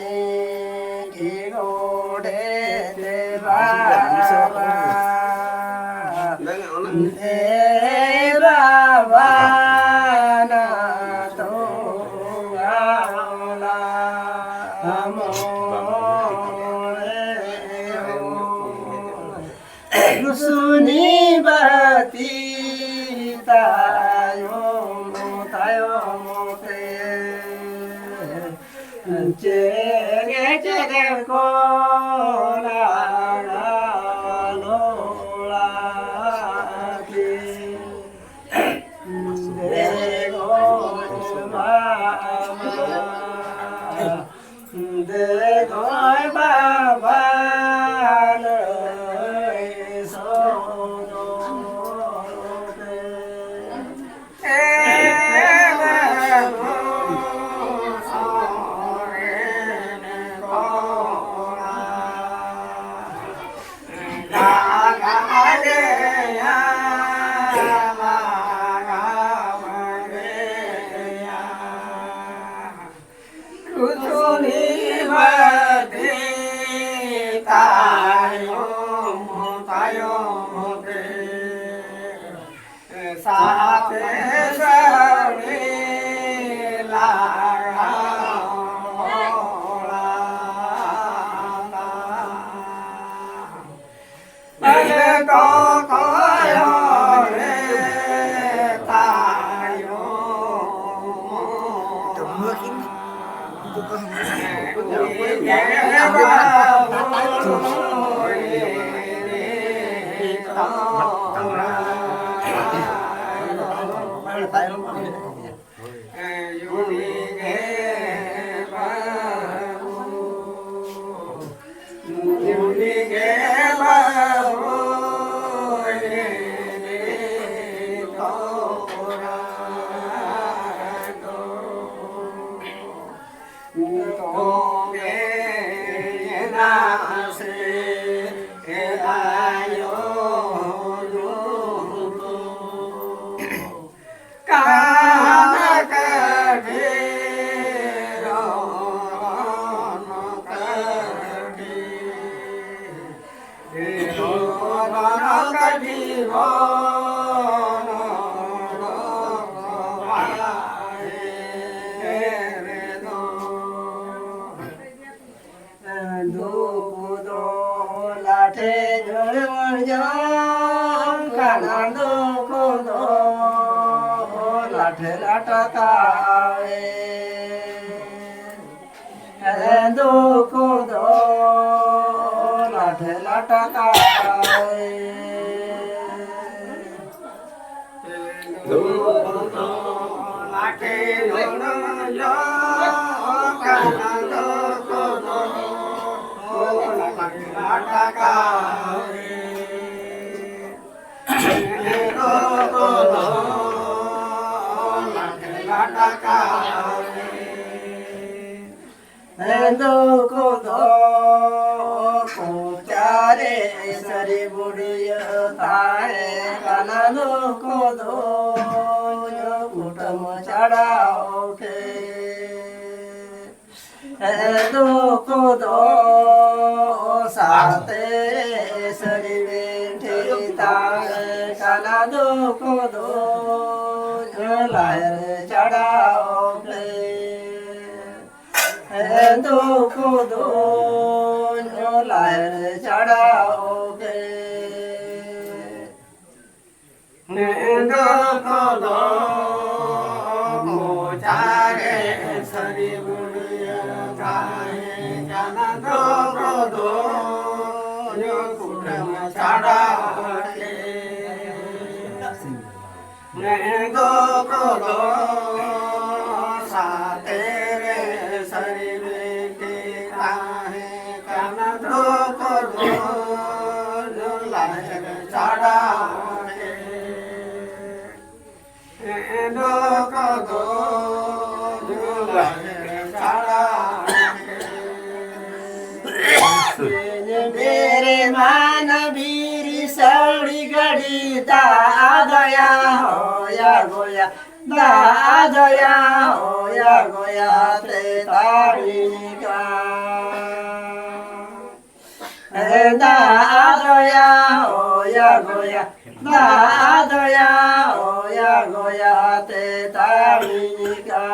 ᱜᱚᱰᱮᱛ ᱵᱟᱵᱟ᱾ ᱮ ᱵᱟᱵᱟ ᱱᱟ ᱛᱚ ᱜᱟᱣᱞᱟ ᱢᱚᱬᱮ ᱦᱚᱲ᱾ ᱨᱩᱥᱩᱱᱤ ᱵᱟᱹᱛᱤ ᱛᱟᱭᱚᱢ ᱛᱟᱭᱚᱢ ᱛᱮ ᱪᱮᱨᱮ ᱪᱮᱨᱮ ᱠᱚ ᱞᱟᱜᱟ ᱞᱚᱲᱟ ᱠᱮ᱾ ᱫᱮᱜᱚ ᱵᱟᱵᱟ, ᱫᱮᱜᱚ ᱛᱟᱦᱟᱛᱮ ᱥᱟᱹᱣᱲᱤ ᱞᱟᱜᱟᱣ ᱦᱚᱲᱟ᱾ ᱟᱞᱮ ᱫᱚ ᱠᱚᱭᱚᱜ ᱨᱮ ᱛᱟᱭᱚᱢ᱾ ᱫᱩᱠᱷᱩ ᱫᱚ ᱞᱟᱴᱷᱮ ᱡᱚᱲ ᱡᱚᱝ ᱠᱟᱱᱟ, ᱫᱩᱠᱷᱩ ᱫᱚ ᱞᱟᱴᱷᱮ ᱞᱟᱴᱟ ᱠᱟᱣᱮ᱾ ᱫᱩᱠᱷᱩ ᱫᱚ ᱞᱟᱴᱷᱮ ᱞᱟᱴᱟ ᱠᱟᱣᱮ᱾ ᱫᱩᱠᱷᱩ ᱫᱚ ᱠᱚᱪᱟᱨᱮ ᱥᱟᱹᱨᱤ ᱵᱩᱰᱤᱭᱟᱹ ᱛᱟᱦᱮᱸ ᱠᱟᱱᱟ, ᱫᱩᱠᱷᱩ ᱫᱚ ᱠᱩᱴᱟᱹᱢ ᱪᱷᱟᱲᱟᱣ ᱠᱮ᱾ ᱫᱩᱠᱷᱩ ᱫᱚ ᱥᱟᱶᱛᱮ ᱥᱟᱹᱨᱤ ᱵᱤᱱᱴᱷᱤ ᱛᱟᱦᱮᱸ ᱠᱟᱱᱟ᱾ ᱟᱫᱚ ᱠᱚᱫᱚ ᱡᱷᱚᱞᱟᱭ ᱨᱮ ᱪᱷᱟᱲᱟᱣ ᱯᱮ᱾ ᱦᱮᱸ, ᱫᱚ ᱠᱚᱫᱚ ᱡᱷᱚᱞᱟᱭ ᱨᱮ ᱪᱷᱟᱲᱟᱣ ᱯᱮ᱾ ᱦᱮᱸ, ᱫᱚ ᱠᱚᱫᱚ ᱢᱚᱪᱟ ᱨᱮ ᱥᱟᱹᱨᱤ ᱵᱩᱲᱤᱭᱟᱹ ᱛᱟᱦᱮᱸ ᱠᱟᱱᱟ᱾ ᱫᱚ ᱠᱚᱫᱚ ᱠᱩᱴᱟᱹᱢ ᱪᱷᱟᱲᱟᱣ ᱯᱮ᱾ ᱢᱮᱱᱫᱚ ᱠᱚᱫᱚ ᱥᱟᱛᱮ ᱨᱮ ᱥᱟᱹᱨᱤ ᱵᱤᱱᱛᱤ ᱛᱟᱦᱮᱸ ᱠᱟᱱᱟ᱾ ᱫᱚ ᱠᱚᱫᱚ ᱞᱟᱦᱮᱨ ᱪᱷᱟᱲᱟᱣ ᱠᱮ᱾ ᱢᱮᱱᱫᱚ ᱠᱚᱫᱚ ᱞᱟᱦᱮᱨ ᱪᱷᱟᱲᱟᱣ ᱠᱮ᱾ ᱵᱤᱨᱤ ᱢᱟᱱ ᱵᱤᱨᱤ ᱥᱟᱹᱣᱲᱤ ᱜᱟᱹᱰᱤ ᱫᱟᱜ ᱫᱚᱭᱟ ᱦᱚᱭᱟ ᱜᱚᱭᱟ, ᱫᱟᱜ ᱫᱚᱭᱟ ᱦᱚᱭᱟ ᱜᱚᱭᱟ ᱛᱮ ᱛᱟᱲᱤ ᱠᱟ᱾ ᱫᱟᱜ ᱫᱚᱭᱟ ᱦᱚᱭᱟ ᱜᱚᱭᱟ, ᱫᱟᱜ ᱫᱚᱭᱟ ᱦᱚᱭᱟ ᱜᱚᱭᱟ ᱛᱮ ᱛᱟᱲᱤ ᱠᱟ᱾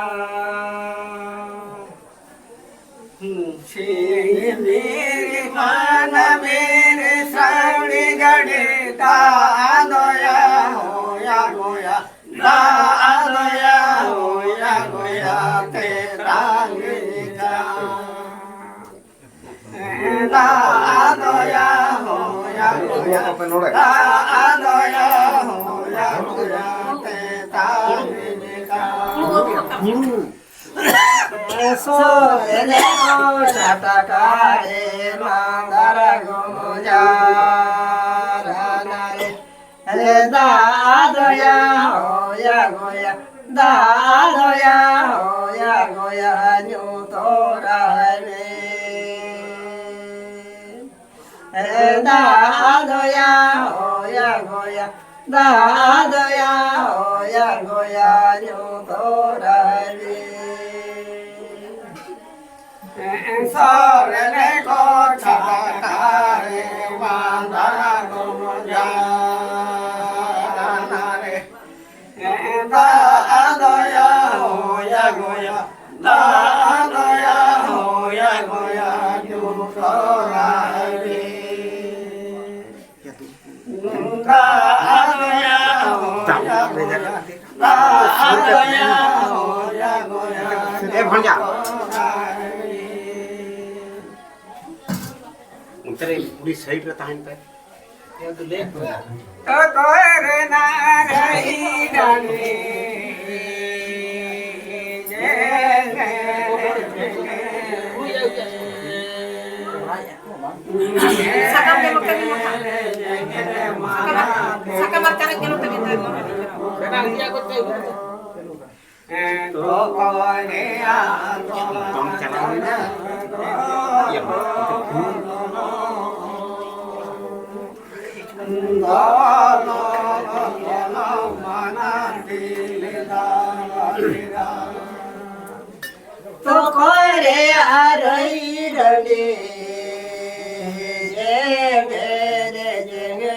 ᱥᱤᱧ ᱵᱤᱨᱤ ᱢᱟᱱ ᱵᱤᱨᱤ ᱥᱟᱹᱣᱲᱤ ᱜᱟᱹᱰᱤ ᱫᱟᱜ ᱫᱚᱭᱟ ᱦᱚᱭᱟ ᱜᱚᱭᱟ, ᱫᱟᱜ ᱫᱚᱭᱟ ᱦᱚᱭᱟ ᱜᱚᱭᱟ ᱛᱮ ᱛᱟᱺᱜᱤ ᱠᱟᱜ᱾ ᱫᱟᱜ ᱫᱚᱭᱟ ᱦᱚᱭᱟ ᱜᱚᱭᱟ, ᱫᱟᱜ ᱫᱚᱭᱟ ᱦᱚᱭᱟ ᱜᱚᱭᱟ ᱛᱮ ᱛᱟᱺᱜᱤ ᱠᱟᱜ᱾ ᱥᱚᱨᱮᱱ ᱠᱚ ᱪᱷᱟᱴᱠᱟ ᱨᱮ ᱢᱟᱸᱫᱟᱨ ᱜᱚᱢᱡᱟ ᱨᱟᱱᱟ ᱨᱮ᱾ ᱫᱟᱜ ᱫᱚᱭᱟ ᱦᱚᱭᱟ ᱜᱚᱭᱟ, ᱫᱟᱜ ᱫᱚᱭᱟ ᱦᱚᱭᱟ ᱜᱚᱭᱟ ᱧᱩ ᱛᱚᱨᱟᱭ ᱢᱮ᱾ ᱫᱟᱜ ᱫᱚᱭᱟ ᱦᱚᱭᱟ ᱜᱚᱭᱟ, ᱫᱟᱜ ᱫᱚᱭᱟ ᱦᱚᱭᱟ ᱜᱚᱭᱟ ᱧᱩ ᱛᱚᱨᱟᱭ ᱢᱮ᱾ ᱥᱚᱨᱮᱱ ᱠᱚ ᱪᱷᱟᱴᱠᱟ ᱨᱮ ᱢᱟᱸᱫᱟᱨ ᱜᱚᱢᱡᱟ ᱚᱱᱛᱮ ᱨᱮ ᱩᱱᱤ ᱥᱟᱭᱤᱰ ᱨᱮ ᱛᱟᱦᱮᱱ ᱯᱮ᱾ ᱚᱠᱚᱭ ᱨᱮ ᱱᱟᱜᱟᱭ ᱰᱟᱹᱰᱤ? ᱥᱟᱠᱟᱢ ᱜᱮ ᱱᱚᱛᱮ ᱢᱮᱱᱟᱜᱼᱟ᱾ ᱥᱟᱠᱟᱢ ᱟᱨ, ᱥᱟᱠᱟᱢ ᱟᱨ ᱪᱟᱨᱮᱡ ᱜᱮ ᱱᱚᱛᱮ ᱢᱮᱱᱟᱜᱼᱟ᱾ ᱵᱟᱝ ᱪᱟᱞᱟᱣ ᱞᱮᱱᱟ᱾ ᱤᱭᱟᱹ, ᱛᱚᱠᱚᱭ ᱨᱮ ᱟᱨᱟᱹᱭ ᱰᱟᱹᱰᱤ, ᱡᱮᱜᱮ ᱨᱮ ᱡᱮᱜᱮ,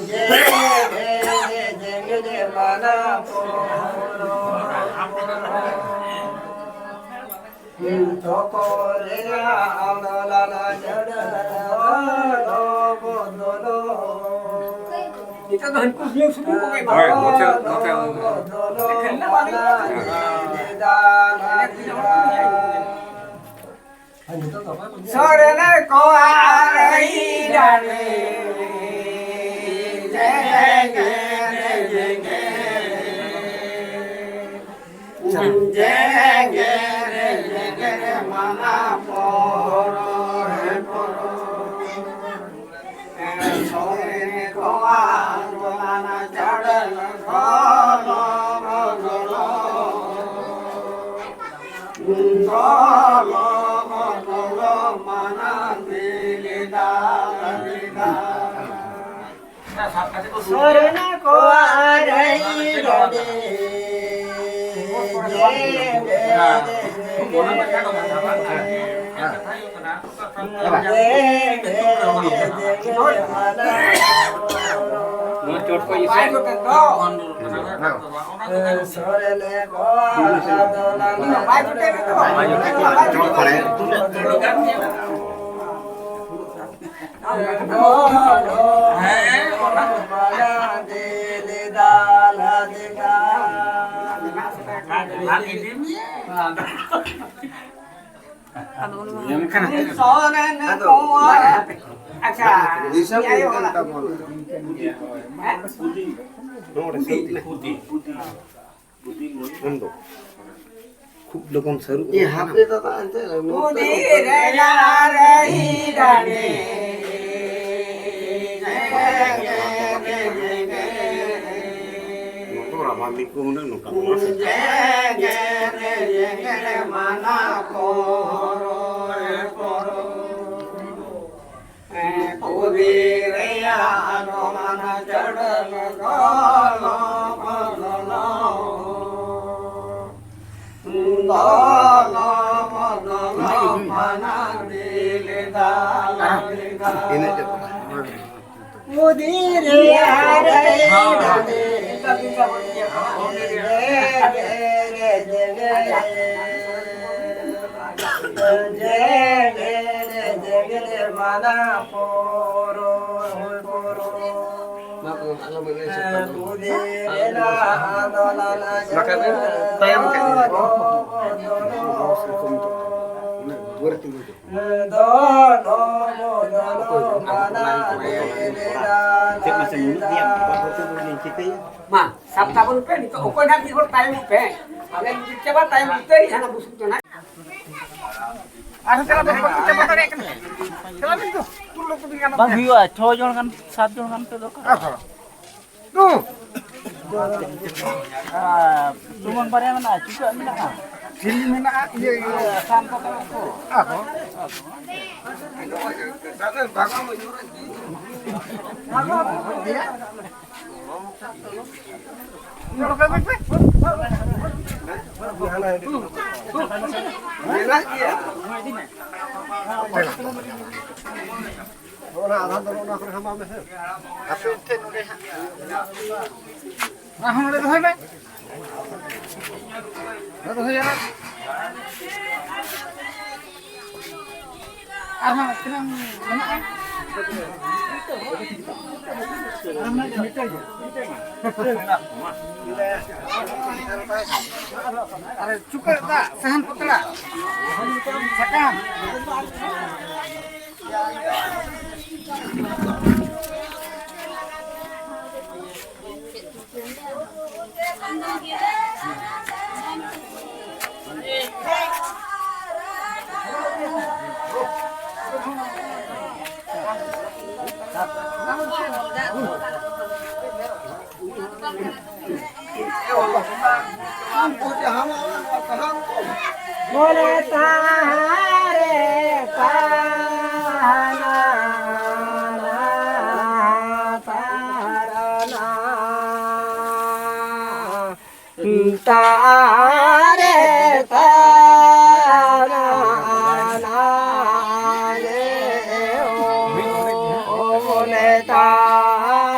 ᱡᱮᱜᱮ ᱨᱮ ᱡᱮᱜᱮ ᱢᱟᱱᱟ ᱯᱚᱨᱚᱵᱽ᱾ ᱛᱚᱠᱚᱭ ᱨᱮ ᱟᱢ ᱞᱟᱞᱟ ᱡᱟᱹᱲᱟᱹ ᱫᱚ ᱵᱚᱫᱚᱞᱚᱜ᱾ ᱱᱤᱛᱚᱜ ᱫᱚ ᱦᱟᱹᱱᱠᱩ ᱥᱤᱧ ᱥᱩᱢᱩᱝ ᱠᱚ ᱮᱢᱟ᱾ ᱦᱳᱭ, ᱱᱚᱛᱮ, ᱱᱚᱛᱮ᱾ ᱮᱠᱷᱟᱱ ᱫᱚ ᱵᱟᱝ ᱦᱩᱭᱩᱜᱼᱟ᱾ ᱥᱚᱨᱮᱱ ᱠᱚᱣᱟᱜ ᱨᱟᱹᱭ ᱰᱟᱹᱰᱤ᱾ ᱡᱮᱜᱮ ᱨᱮ ᱡᱮᱜᱮ ᱢᱟᱱᱟ ᱯᱚᱨᱚᱵᱽ᱾ ᱥᱚᱨᱮᱱ ᱠᱚᱣᱟᱜ ᱫᱚᱞᱟᱱᱟ ᱪᱟᱲᱮᱞ ᱜᱚᱞᱚ ᱜᱚᱞᱚ᱾ ᱜᱚᱞᱚ ᱜᱚᱞᱚ ᱢᱟᱱᱟ ᱫᱤᱞᱤᱫᱟ ᱫᱤᱞᱤᱫᱟ᱾ ᱥᱚᱨᱮᱱ ᱠᱚᱣᱟᱜ ᱨᱟᱹᱭ ᱰᱟᱹᱰᱤ᱾ ᱱᱚᱣᱟ ᱪᱚᱴ ᱠᱷᱚᱡ ᱤᱥᱤᱱ᱾ ᱥᱚᱨᱮᱱ ᱠᱚᱣᱟᱜ ᱫᱚᱞᱟᱱ ᱪᱚᱴ ᱠᱷᱚᱱᱮ᱾ ᱟᱫᱚ ᱚᱱᱟ ᱢᱟ ᱧᱟᱢ ᱠᱟᱱᱟ᱾ ᱟᱫᱚ ᱟᱪᱪᱷᱟ, ᱫᱤᱥᱚᱢ ᱟᱭᱳ ᱦᱩᱭᱩᱜ ᱠᱟᱱ ᱦᱚᱲᱟᱜ᱾ ᱛᱟᱵᱚᱱᱟ᱾ ᱦᱮᱸ? ᱱᱚᱰᱮ ᱥᱟᱹᱨᱩ ᱠᱟᱱᱟ᱾ ᱟᱢ ᱫᱚ ᱠᱷᱩᱵ ᱞᱚᱜᱚᱱ ᱥᱟᱹᱨᱩ ᱮ ᱦᱟᱯᱮ ᱫᱟᱫᱟ, ᱮᱱᱛᱮ ᱨᱮᱦᱚᱸ ᱱᱚᱛᱮ ᱵᱩᱫᱷᱤ ᱨᱮ ᱞᱟᱲᱟᱨᱮ ᱦᱤᱨᱟᱱᱮ᱾ ᱱᱚᱛᱮ ᱨᱟᱵᱟᱝ ᱫᱤᱱ ᱠᱚ ᱦᱩᱱᱟᱹᱝ ᱱᱚᱝᱠᱟ ᱫᱚ ᱵᱟᱝ ᱥᱮ? ᱢᱟᱱᱟ ᱯᱚᱨᱚ ᱯᱚᱨᱚ᱾ ᱠᱩᱫᱤ ᱨᱮᱭᱟᱜ ᱫᱚ ᱢᱟᱱᱟ ᱪᱟᱹᱰᱟᱹᱞ ᱫᱚᱞᱚ ᱵᱚᱫᱚᱞᱚ᱾ ᱫᱚᱞᱚ ᱵᱚᱫᱚᱞᱚ ᱢᱟᱱᱟ ᱫᱤᱞ ᱫᱟᱞ ᱫᱟᱞ᱾ ᱠᱩᱫᱤ ᱨᱮᱭᱟᱜ ᱨᱮ ᱢᱟᱱᱟ ᱯᱚᱨᱚ ᱯᱚᱨᱚ᱾ ᱵᱟᱠᱷᱟᱡ ᱛᱟᱭᱚᱢ ᱠᱟᱜ ᱫᱚ᱾ ᱫᱚ ᱪᱮᱫ ᱢᱟᱥᱮ ᱱᱩᱱᱟᱹᱜ ᱜᱮ ᱟᱢ ᱵᱟᱵᱟ ᱦᱚᱲ ᱛᱮᱫᱚ ᱞᱤᱧ ᱪᱤᱠᱟᱹᱭᱟ? ᱢᱟ, ᱥᱟᱵ ᱛᱟᱵᱚᱱ ᱯᱮ, ᱱᱤᱛᱚᱜ ᱚᱠᱚᱭ ᱱᱟᱜ ᱢᱤᱫ ᱦᱚᱲ ᱛᱟᱭᱚᱢᱚᱜ ᱯᱮ᱾ ᱟᱞᱮ ᱡᱩᱫᱤ ᱪᱟᱵᱟ ᱛᱟᱭᱚᱢ ᱩᱛᱟᱹᱨ ᱦᱟᱱᱟ ᱵᱩᱥᱩᱵ ᱫᱚ ᱱᱟᱜ᱾ ᱟᱨᱦᱚᱸ ᱪᱟᱞᱟᱣ ᱫᱚ ᱵᱟᱠᱚ ᱪᱟᱵᱟ ᱫᱟᱲᱮᱭᱟᱜ ᱠᱟᱱᱟ᱾ ᱪᱟᱞᱟᱣ ᱞᱮᱱ ᱫᱚ, ᱛᱩᱞ ᱞᱚᱠᱚ ᱫᱤᱱ ᱜᱟᱱᱚᱜ ᱵᱟᱝ ᱠᱟᱱᱟ᱾ ᱦᱩᱭᱩᱜᱼᱟ, ᱪᱷᱚ ᱡᱚᱱ ᱜᱟᱱ, ᱥᱟᱛ ᱡᱚᱱ ᱜᱟᱱ ᱯᱮ ᱫᱚᱨᱠᱟᱨ᱾ ᱟᱨᱦᱚᱸ᱾ ᱫᱩ᱾ ᱟᱨ ᱥᱩᱢᱟᱹᱱ ᱵᱟᱨᱭᱟ ᱢᱮᱱᱟᱜᱼᱟ, ᱪᱩᱠᱟᱹᱜ ᱢᱮᱱᱟᱜᱼᱟ᱾ ᱴᱷᱤᱞᱤ ᱢᱮᱱᱟᱜᱼᱟ, ᱤᱭᱟᱹ, ᱤᱭᱟᱹ᱾ ᱥᱟᱱ ᱠᱚ ᱛᱟᱦᱮᱸ ᱠᱚ᱾ ᱟᱨᱦᱚᱸ᱾ ᱢᱮᱱᱟᱜ ᱜᱮᱭᱟ᱾ ᱚᱱᱟ ᱟᱫᱷᱟᱨ ᱫᱚ ᱚᱱᱟ ᱠᱚᱨᱮ ᱦᱟᱢᱟ ᱢᱮᱥᱮ᱾ ᱟᱯᱮ ᱴᱷᱮᱱ ᱱᱚᱰᱮ ᱦᱟᱸᱜ᱾ ᱟᱨᱦᱚᱸ ᱱᱚᱰᱮ ᱫᱚᱦᱚᱭ ᱢᱮ᱾ ᱱᱚᱰᱮ ᱫᱚᱦᱚᱭ ᱢᱮ᱾ ᱟᱨᱦᱚᱸ ᱛᱤᱱᱟᱹᱜ ᱢᱮᱱᱟᱜᱼᱟ? ᱟᱨᱮ ᱪᱩᱠᱟᱹᱜ ᱫᱟᱜ, ᱥᱟᱦᱟᱱ ᱯᱟᱛᱲᱟ, ᱥᱟᱠᱟᱢ᱾ बोले तारे ताना तारना तारे ताना रे ओ बोले तारे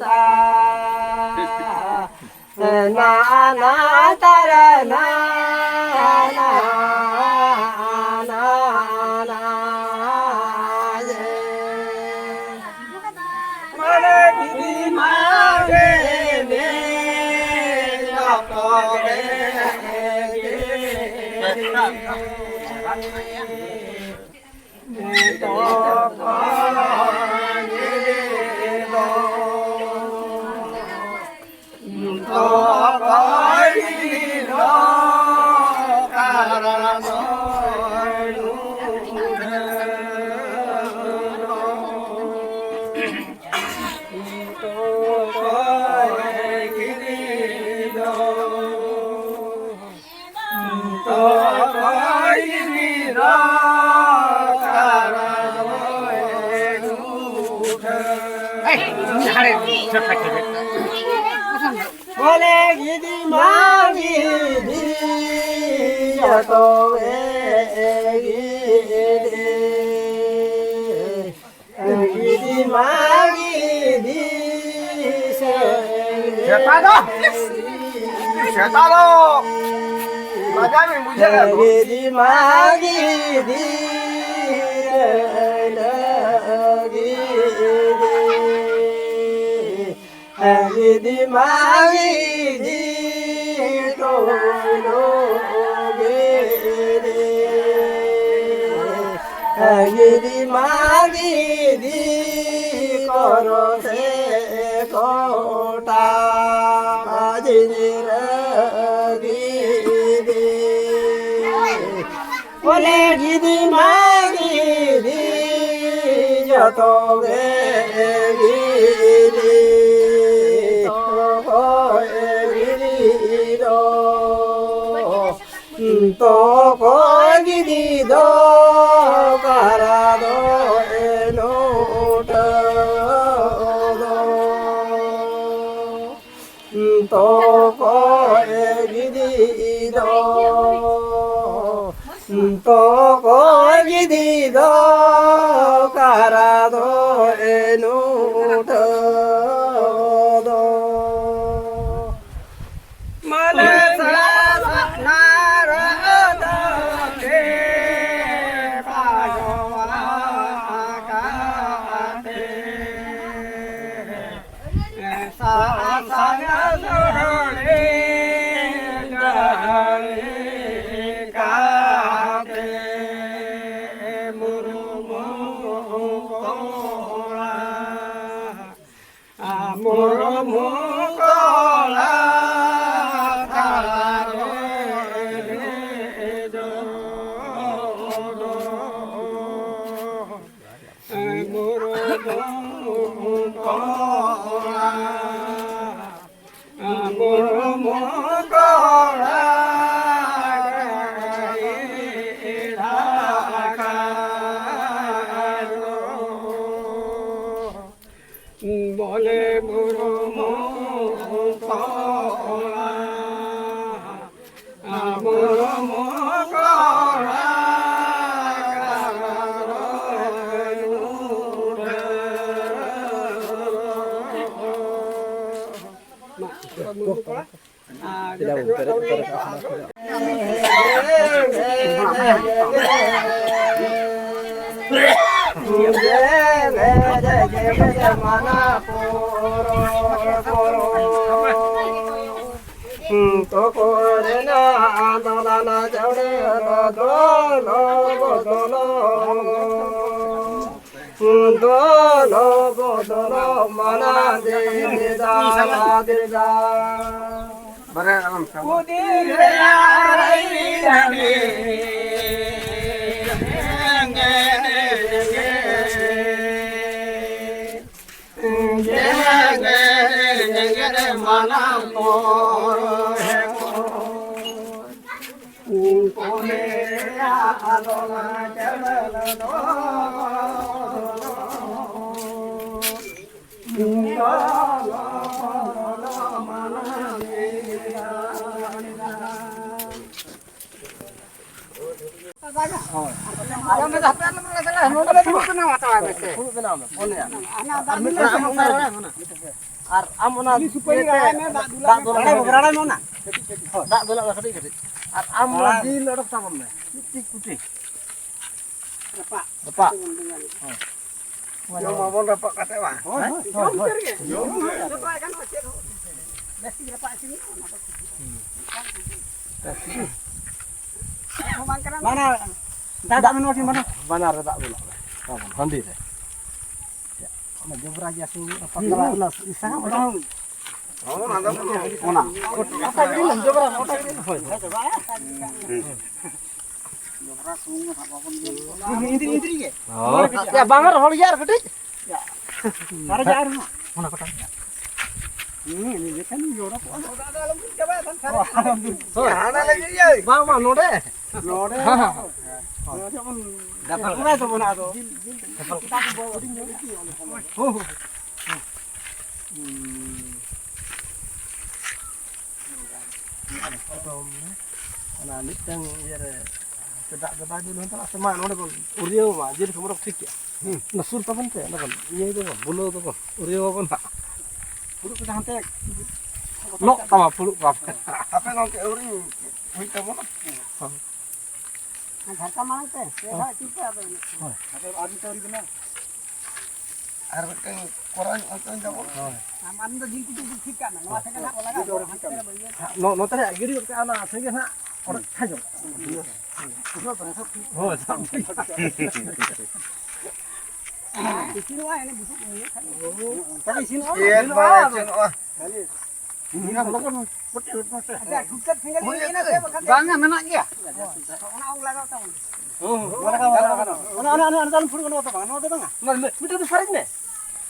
ता ना ना तारा ना ना ना ना ये। मारे दीदी मारे ने ना तो रे। बोले गिदी माँ गिदी या तो ए गिदी। ᱥᱮᱛᱟ ᱫᱚ, ᱥᱮᱛᱟ ᱫᱚ ᱞᱟᱡᱟᱣ ᱵᱤᱱ ᱵᱩᱡᱷᱟᱹᱣ ᱮᱫᱟ ᱛᱚ? ᱜᱤᱫᱤ ᱢᱟ ᱜᱤᱫᱤ ᱠᱚᱨᱚ ᱥᱮ ᱠᱚᱴᱟ ᱡᱤᱱᱤᱨ ᱜᱤᱫᱤ᱾ ᱵᱚᱞᱮ ᱜᱤᱫᱤ ᱢᱟ ᱜᱤᱫᱤ ᱡᱚᱛᱚ ᱜᱮ ᱜᱤᱫᱤ ᱛᱚᱠᱚᱭ ᱜᱤᱫᱤ ᱫᱚ᱾ ᱛᱚᱠᱚᱭ ᱜᱤᱫᱤ ᱫᱚ ᱠᱟᱨᱟ ᱫᱚ ᱮᱱᱩᱴᱟᱹ ᱫᱚ᱾ ᱛᱚᱠᱚᱭ ᱜᱤᱫᱤ ᱫᱚ, ᱛᱚᱠᱚᱭ ᱜᱤᱫᱤ ᱫᱚ ᱠᱟᱨᱟ ᱫᱚ ᱮᱱᱩᱴᱟᱹ ᱫᱚ᱾ ᱢᱟᱱᱮ ᱥᱟᱥᱱᱟᱨ ᱫᱚ ᱯᱟᱜᱚᱣᱟ ᱠᱟᱛᱮ᱾ ᱥᱟᱥᱟᱝ ᱥᱩᱲᱤ ᱰᱟᱹᱦᱤ ᱠᱟᱛᱮ ᱢᱩᱨᱢᱩ ᱠᱚᱲᱟ᱾ ᱢᱩᱨᱢᱩ ᱠᱚᱲᱟ ᱛᱟᱞᱟᱨᱮ ᱫᱩᱲᱩᱵ᱾ ᱢᱩᱨᱢᱩ ᱠᱚᱲᱟ, ᱢᱩᱨᱢᱩ ᱠᱚᱲᱟ, ᱵᱚᱞᱮ ᱢᱩᱨᱢᱩ ᱠᱚᱲᱟ᱾ ᱛᱚᱠᱚᱨᱮᱱᱟ ᱫᱚᱞᱟᱱᱟ ᱪᱟᱣᱲᱮ ᱫᱚᱞᱚ ᱵᱚᱫᱚᱞᱚ᱾ ᱫᱚᱞᱚ ᱵᱚᱫᱚᱞ ᱢᱟᱱᱟ ᱫᱮ ᱫᱮᱫᱟ ᱫᱮᱫᱟ᱾ ᱵᱟᱨᱮ ᱟᱨᱟᱢ ᱥᱮ᱾ ᱠᱩᱫᱤ ᱨᱮᱭᱟᱜ ᱨᱟᱹᱭ ᱰᱟᱹᱰᱤ᱾ ᱢᱟᱱᱟ ᱯᱚᱨ ᱟᱨ ᱟᱢ ᱚᱱᱟ ᱤᱭᱟᱹᱛᱮ ᱫᱟᱜ ᱫᱩᱞ ᱢᱮ᱾ ᱫᱟᱜ ᱫᱩᱞᱟᱜ ᱢᱮ ᱠᱟᱹᱴᱤᱡ ᱠᱟᱹᱴᱤᱡ᱾ ᱟᱨ ᱟᱢ ᱚᱱᱟ ᱡᱤᱞ ᱚᱰᱚᱠ ᱛᱟᱵᱚᱱ ᱢᱮ᱾ ᱢᱤᱫᱴᱤᱡ ᱠᱩᱴᱤ᱾ ᱨᱟᱯᱟᱜ᱾ ᱨᱟᱯᱟᱜ᱾ ᱦᱳᱭ᱾ ᱡᱚᱢ ᱟᱵᱚᱱ ᱨᱟᱯᱟᱜ ᱠᱟᱛᱮ ᱵᱟᱝ? ᱦᱳᱭ, ᱦᱳᱭ, ᱦᱳᱭ, ᱦᱳᱭ᱾ ᱡᱚᱛᱚᱣᱟᱜ ᱜᱟᱱᱚᱜᱼᱟ, ᱪᱮᱫ ᱦᱚᱸ᱾ ᱵᱮᱥ ᱴᱷᱤᱠ ᱨᱟᱯᱟᱜ ᱤᱥᱤᱱ ᱦᱩᱭᱩᱜᱼᱟ, ᱚᱱᱟ ᱫᱚ᱾ ᱪᱮᱫ ᱦᱚᱸ ᱵᱟᱝ ᱠᱟᱱᱟ᱾ ᱵᱟᱱᱟᱨ, ᱫᱟᱜ, ᱫᱟᱜ ᱢᱮᱱᱟᱜᱼᱟ ᱠᱤ ᱵᱟᱱᱟᱨ? ᱵᱟᱱᱟᱨ ᱨᱮ ᱫᱟᱜ ᱫᱩᱞᱟᱜ ᱢᱮ᱾ ᱦᱟᱺᱰᱤ ᱨᱮ᱾ ᱚᱱᱟ ᱡᱚᱵᱽᱨᱟ ᱜᱮᱥ ᱠᱚ ᱨᱟᱯᱟᱜ ᱠᱟᱱᱟ, ᱚᱱᱟ ᱥᱟᱦᱟᱱ ᱚᱱᱟ ᱦᱚᱸ ᱚᱱᱟ᱾ ᱚᱴᱟ ᱜᱤᱰᱤ ᱞᱮᱢ, ᱡᱚᱵᱽᱨᱟ ᱚᱴᱟ ᱜᱤᱰᱤ ᱞᱮᱢ᱾ ᱦᱳᱭ, ᱦᱳᱭ᱾ ᱡᱚᱵᱽᱨᱟ ᱥᱩᱢᱩᱝ ᱫᱚ ᱱᱟᱦᱟᱜ ᱵᱟᱵᱚᱱ ᱡᱚᱢ ᱠᱚᱣᱟ᱾ ᱤᱫᱤ, ᱤᱫᱤ ᱜᱮ᱾ ᱦᱳᱭ᱾ ᱭᱟ, ᱵᱟᱝ ᱨᱚᱦᱚᱲ ᱜᱮᱭᱟ ᱟᱨ ᱠᱟᱹᱴᱤᱡ᱾ ᱭᱟ᱾ ᱟᱨ ᱡᱟ ᱟᱨ ᱦᱚᱸ᱾ ᱚᱱᱟ ᱠᱚᱴᱟ᱾ ᱦᱩᱸ, ᱤᱱᱟᱹ ᱠᱷᱟᱱ ᱡᱚᱲᱚ ᱠᱚᱜᱼᱟ᱾ ᱦᱳᱭ᱾ ᱦᱟᱱᱟ ᱞᱟᱹᱜᱤᱫ ᱜᱮ᱾ ᱵᱟᱝ, ᱵᱟᱝ, ᱱᱚᱰᱮ᱾ ᱱᱚᱰᱮ᱾ ᱦᱮᱸ, ᱦᱮᱸ᱾ ᱱᱚᱰᱮ ᱵᱚᱱ ᱜᱟᱯᱟᱞ᱾ ᱯᱩᱨᱟᱹᱭ ᱛᱟᱵᱚᱱᱟ ᱟᱫᱚ᱾ ᱦᱩᱸ, ᱦᱩᱸ᱾ ᱚᱱᱟ ᱢᱤᱫᱴᱟᱝ ᱤᱭᱟᱹ ᱨᱮ ᱫᱟᱜ ᱫᱚ ᱵᱟᱭ ᱫᱩᱞ ᱦᱟᱛᱟᱲᱟ ᱥᱮ, ᱢᱟ ᱱᱚᱰᱮ ᱵᱚᱱ ᱩᱨᱤᱭᱟᱹᱣ ᱢᱟ, ᱡᱤᱞ ᱠᱚ ᱵᱚᱨᱚᱝ ᱴᱷᱤᱠ ᱠᱮᱜᱼᱟ᱾ ᱦᱩᱸ᱾ ᱚᱱᱟ ᱥᱩᱨ ᱛᱟᱵᱚᱱ ᱯᱮ, ᱚᱸᱰᱮ ᱵᱚᱱ ᱤᱭᱟᱹᱭ ᱫᱟᱵᱚᱱ, ᱵᱩᱞᱟᱹᱣ ᱫᱟᱵᱚᱱ, ᱩᱨᱤᱭᱟᱹᱣ ᱟᱵᱚᱱ ᱦᱟᱸᱜ᱾ ᱯᱷᱩᱲᱩᱜ ᱠᱚᱫᱚ ᱦᱟᱱᱛᱮ ᱞᱚᱜ ᱛᱟᱢᱟ ᱯᱷᱩᱲᱩᱜ ᱠᱚ ᱟᱯᱮ᱾ ᱟᱯᱮ ᱫᱚ ᱚᱱᱛᱮ ᱟᱹᱣᱨᱤ ᱦᱩᱭ ᱛᱟᱵᱚᱱᱟ᱾ ᱦᱚᱸ᱾ ᱡᱷᱟᱨᱠᱟ ᱢᱟᱲᱟᱝ ᱛᱮ, ᱯᱮ ᱫᱷᱟᱣ ᱟᱹᱪᱩᱨ ᱯᱮ, ᱟᱫᱚ ᱤᱱᱟᱹᱜ᱾ ᱦᱳᱭ᱾ ᱟᱫᱚ ᱟᱨ ᱢᱤᱫᱴᱟᱝ ᱟᱹᱣᱨᱤ ᱵᱮᱱᱟᱣ᱾ ᱟᱨ ᱢᱤᱫᱴᱟᱝ ᱠᱚᱨᱟᱣ ᱧᱚᱜ ᱦᱚᱪᱚᱧ ᱛᱟᱵᱚᱱ᱾ ᱦᱳᱭ᱾ ᱟᱢ, ᱟᱢ ᱫᱚ ᱡᱤᱞ ᱠᱚᱫᱚ ᱴᱷᱤᱠ ᱠᱟᱜ ᱢᱮ, ᱱᱚᱣᱟ ᱴᱷᱮᱱ ᱜᱮ ᱱᱟᱜ ᱚᱞᱟᱜ ᱦᱟᱸᱜ ᱱᱚ-, ᱱᱚᱛᱮ ᱨᱮᱭᱟᱜ ᱜᱤᱰᱤ ᱜᱚᱫ ᱠᱟᱜᱼᱟ, ᱚᱱᱟ ᱴᱷᱮᱱ ᱜᱮ ᱱᱟᱜ ᱚᱲᱟᱜ ᱠᱷᱟᱡᱚᱜ᱾ ᱦᱳᱭ, ᱥᱟᱵ ᱴᱷᱤᱠ᱾ ᱤᱥᱤᱱᱚᱜᱼᱟ, ᱮᱱᱮ ᱵᱩᱥᱩᱵ ᱤᱭᱟᱹ ᱠᱷᱟᱱ᱾ ᱚᱱᱠᱟ ᱜᱮ ᱤᱥᱤᱱᱚᱜᱼᱟ, ᱪᱮᱫ ᱤᱥᱤᱱᱚᱜᱼᱟ, ᱵᱟᱭ ᱟᱫᱚ᱾ ᱤᱥᱤᱱᱚᱜᱼᱟ? ᱠᱷᱟᱹᱞᱤ ᱤᱧ ᱦᱚᱸ ᱞᱚᱜᱚᱱ ᱯᱚᱴᱤ ᱦᱚᱴ ᱢᱟᱥᱮ᱾ ᱟᱪᱪᱷᱟ, ᱴᱷᱩᱠ ᱴᱷᱟᱠ ᱥᱮᱸᱜᱮᱞ ᱤᱭᱟᱹ ᱠᱟᱱᱟ ᱥᱮ ᱵᱟᱠᱷᱟᱱ ᱫᱚ? ᱵᱟᱝᱟ, ᱢᱮᱱᱟᱜ ᱜᱮᱭᱟ᱾ ᱚᱱᱟ ᱚᱝ ᱞᱟᱜᱟᱣ ᱛᱟᱵᱚᱱ᱾ ᱦᱚᱸ, ᱦᱚᱸ, ᱚᱱᱟ ᱞᱟᱜᱟᱣ, ᱚᱱᱟ ᱞᱟᱜᱟᱣ᱾ ᱚᱱᱟ, ᱚᱱᱟ, ᱚᱱᱟ, ᱚᱱᱟ ᱛᱟᱞᱚᱢ ᱯᱷᱩᱲᱩᱜ ᱜᱟᱱᱚᱜᱼᱟ ᱛᱚ ᱵᱟᱝ? ᱱᱚᱣᱟ ᱫᱚ ᱵᱟᱝᱟ? ᱢᱟ, ᱢᱤᱫ, ᱢᱤᱫᱴᱟᱝ ᱫᱚ ᱥᱟᱨᱮᱡ ᱢᱮ᱾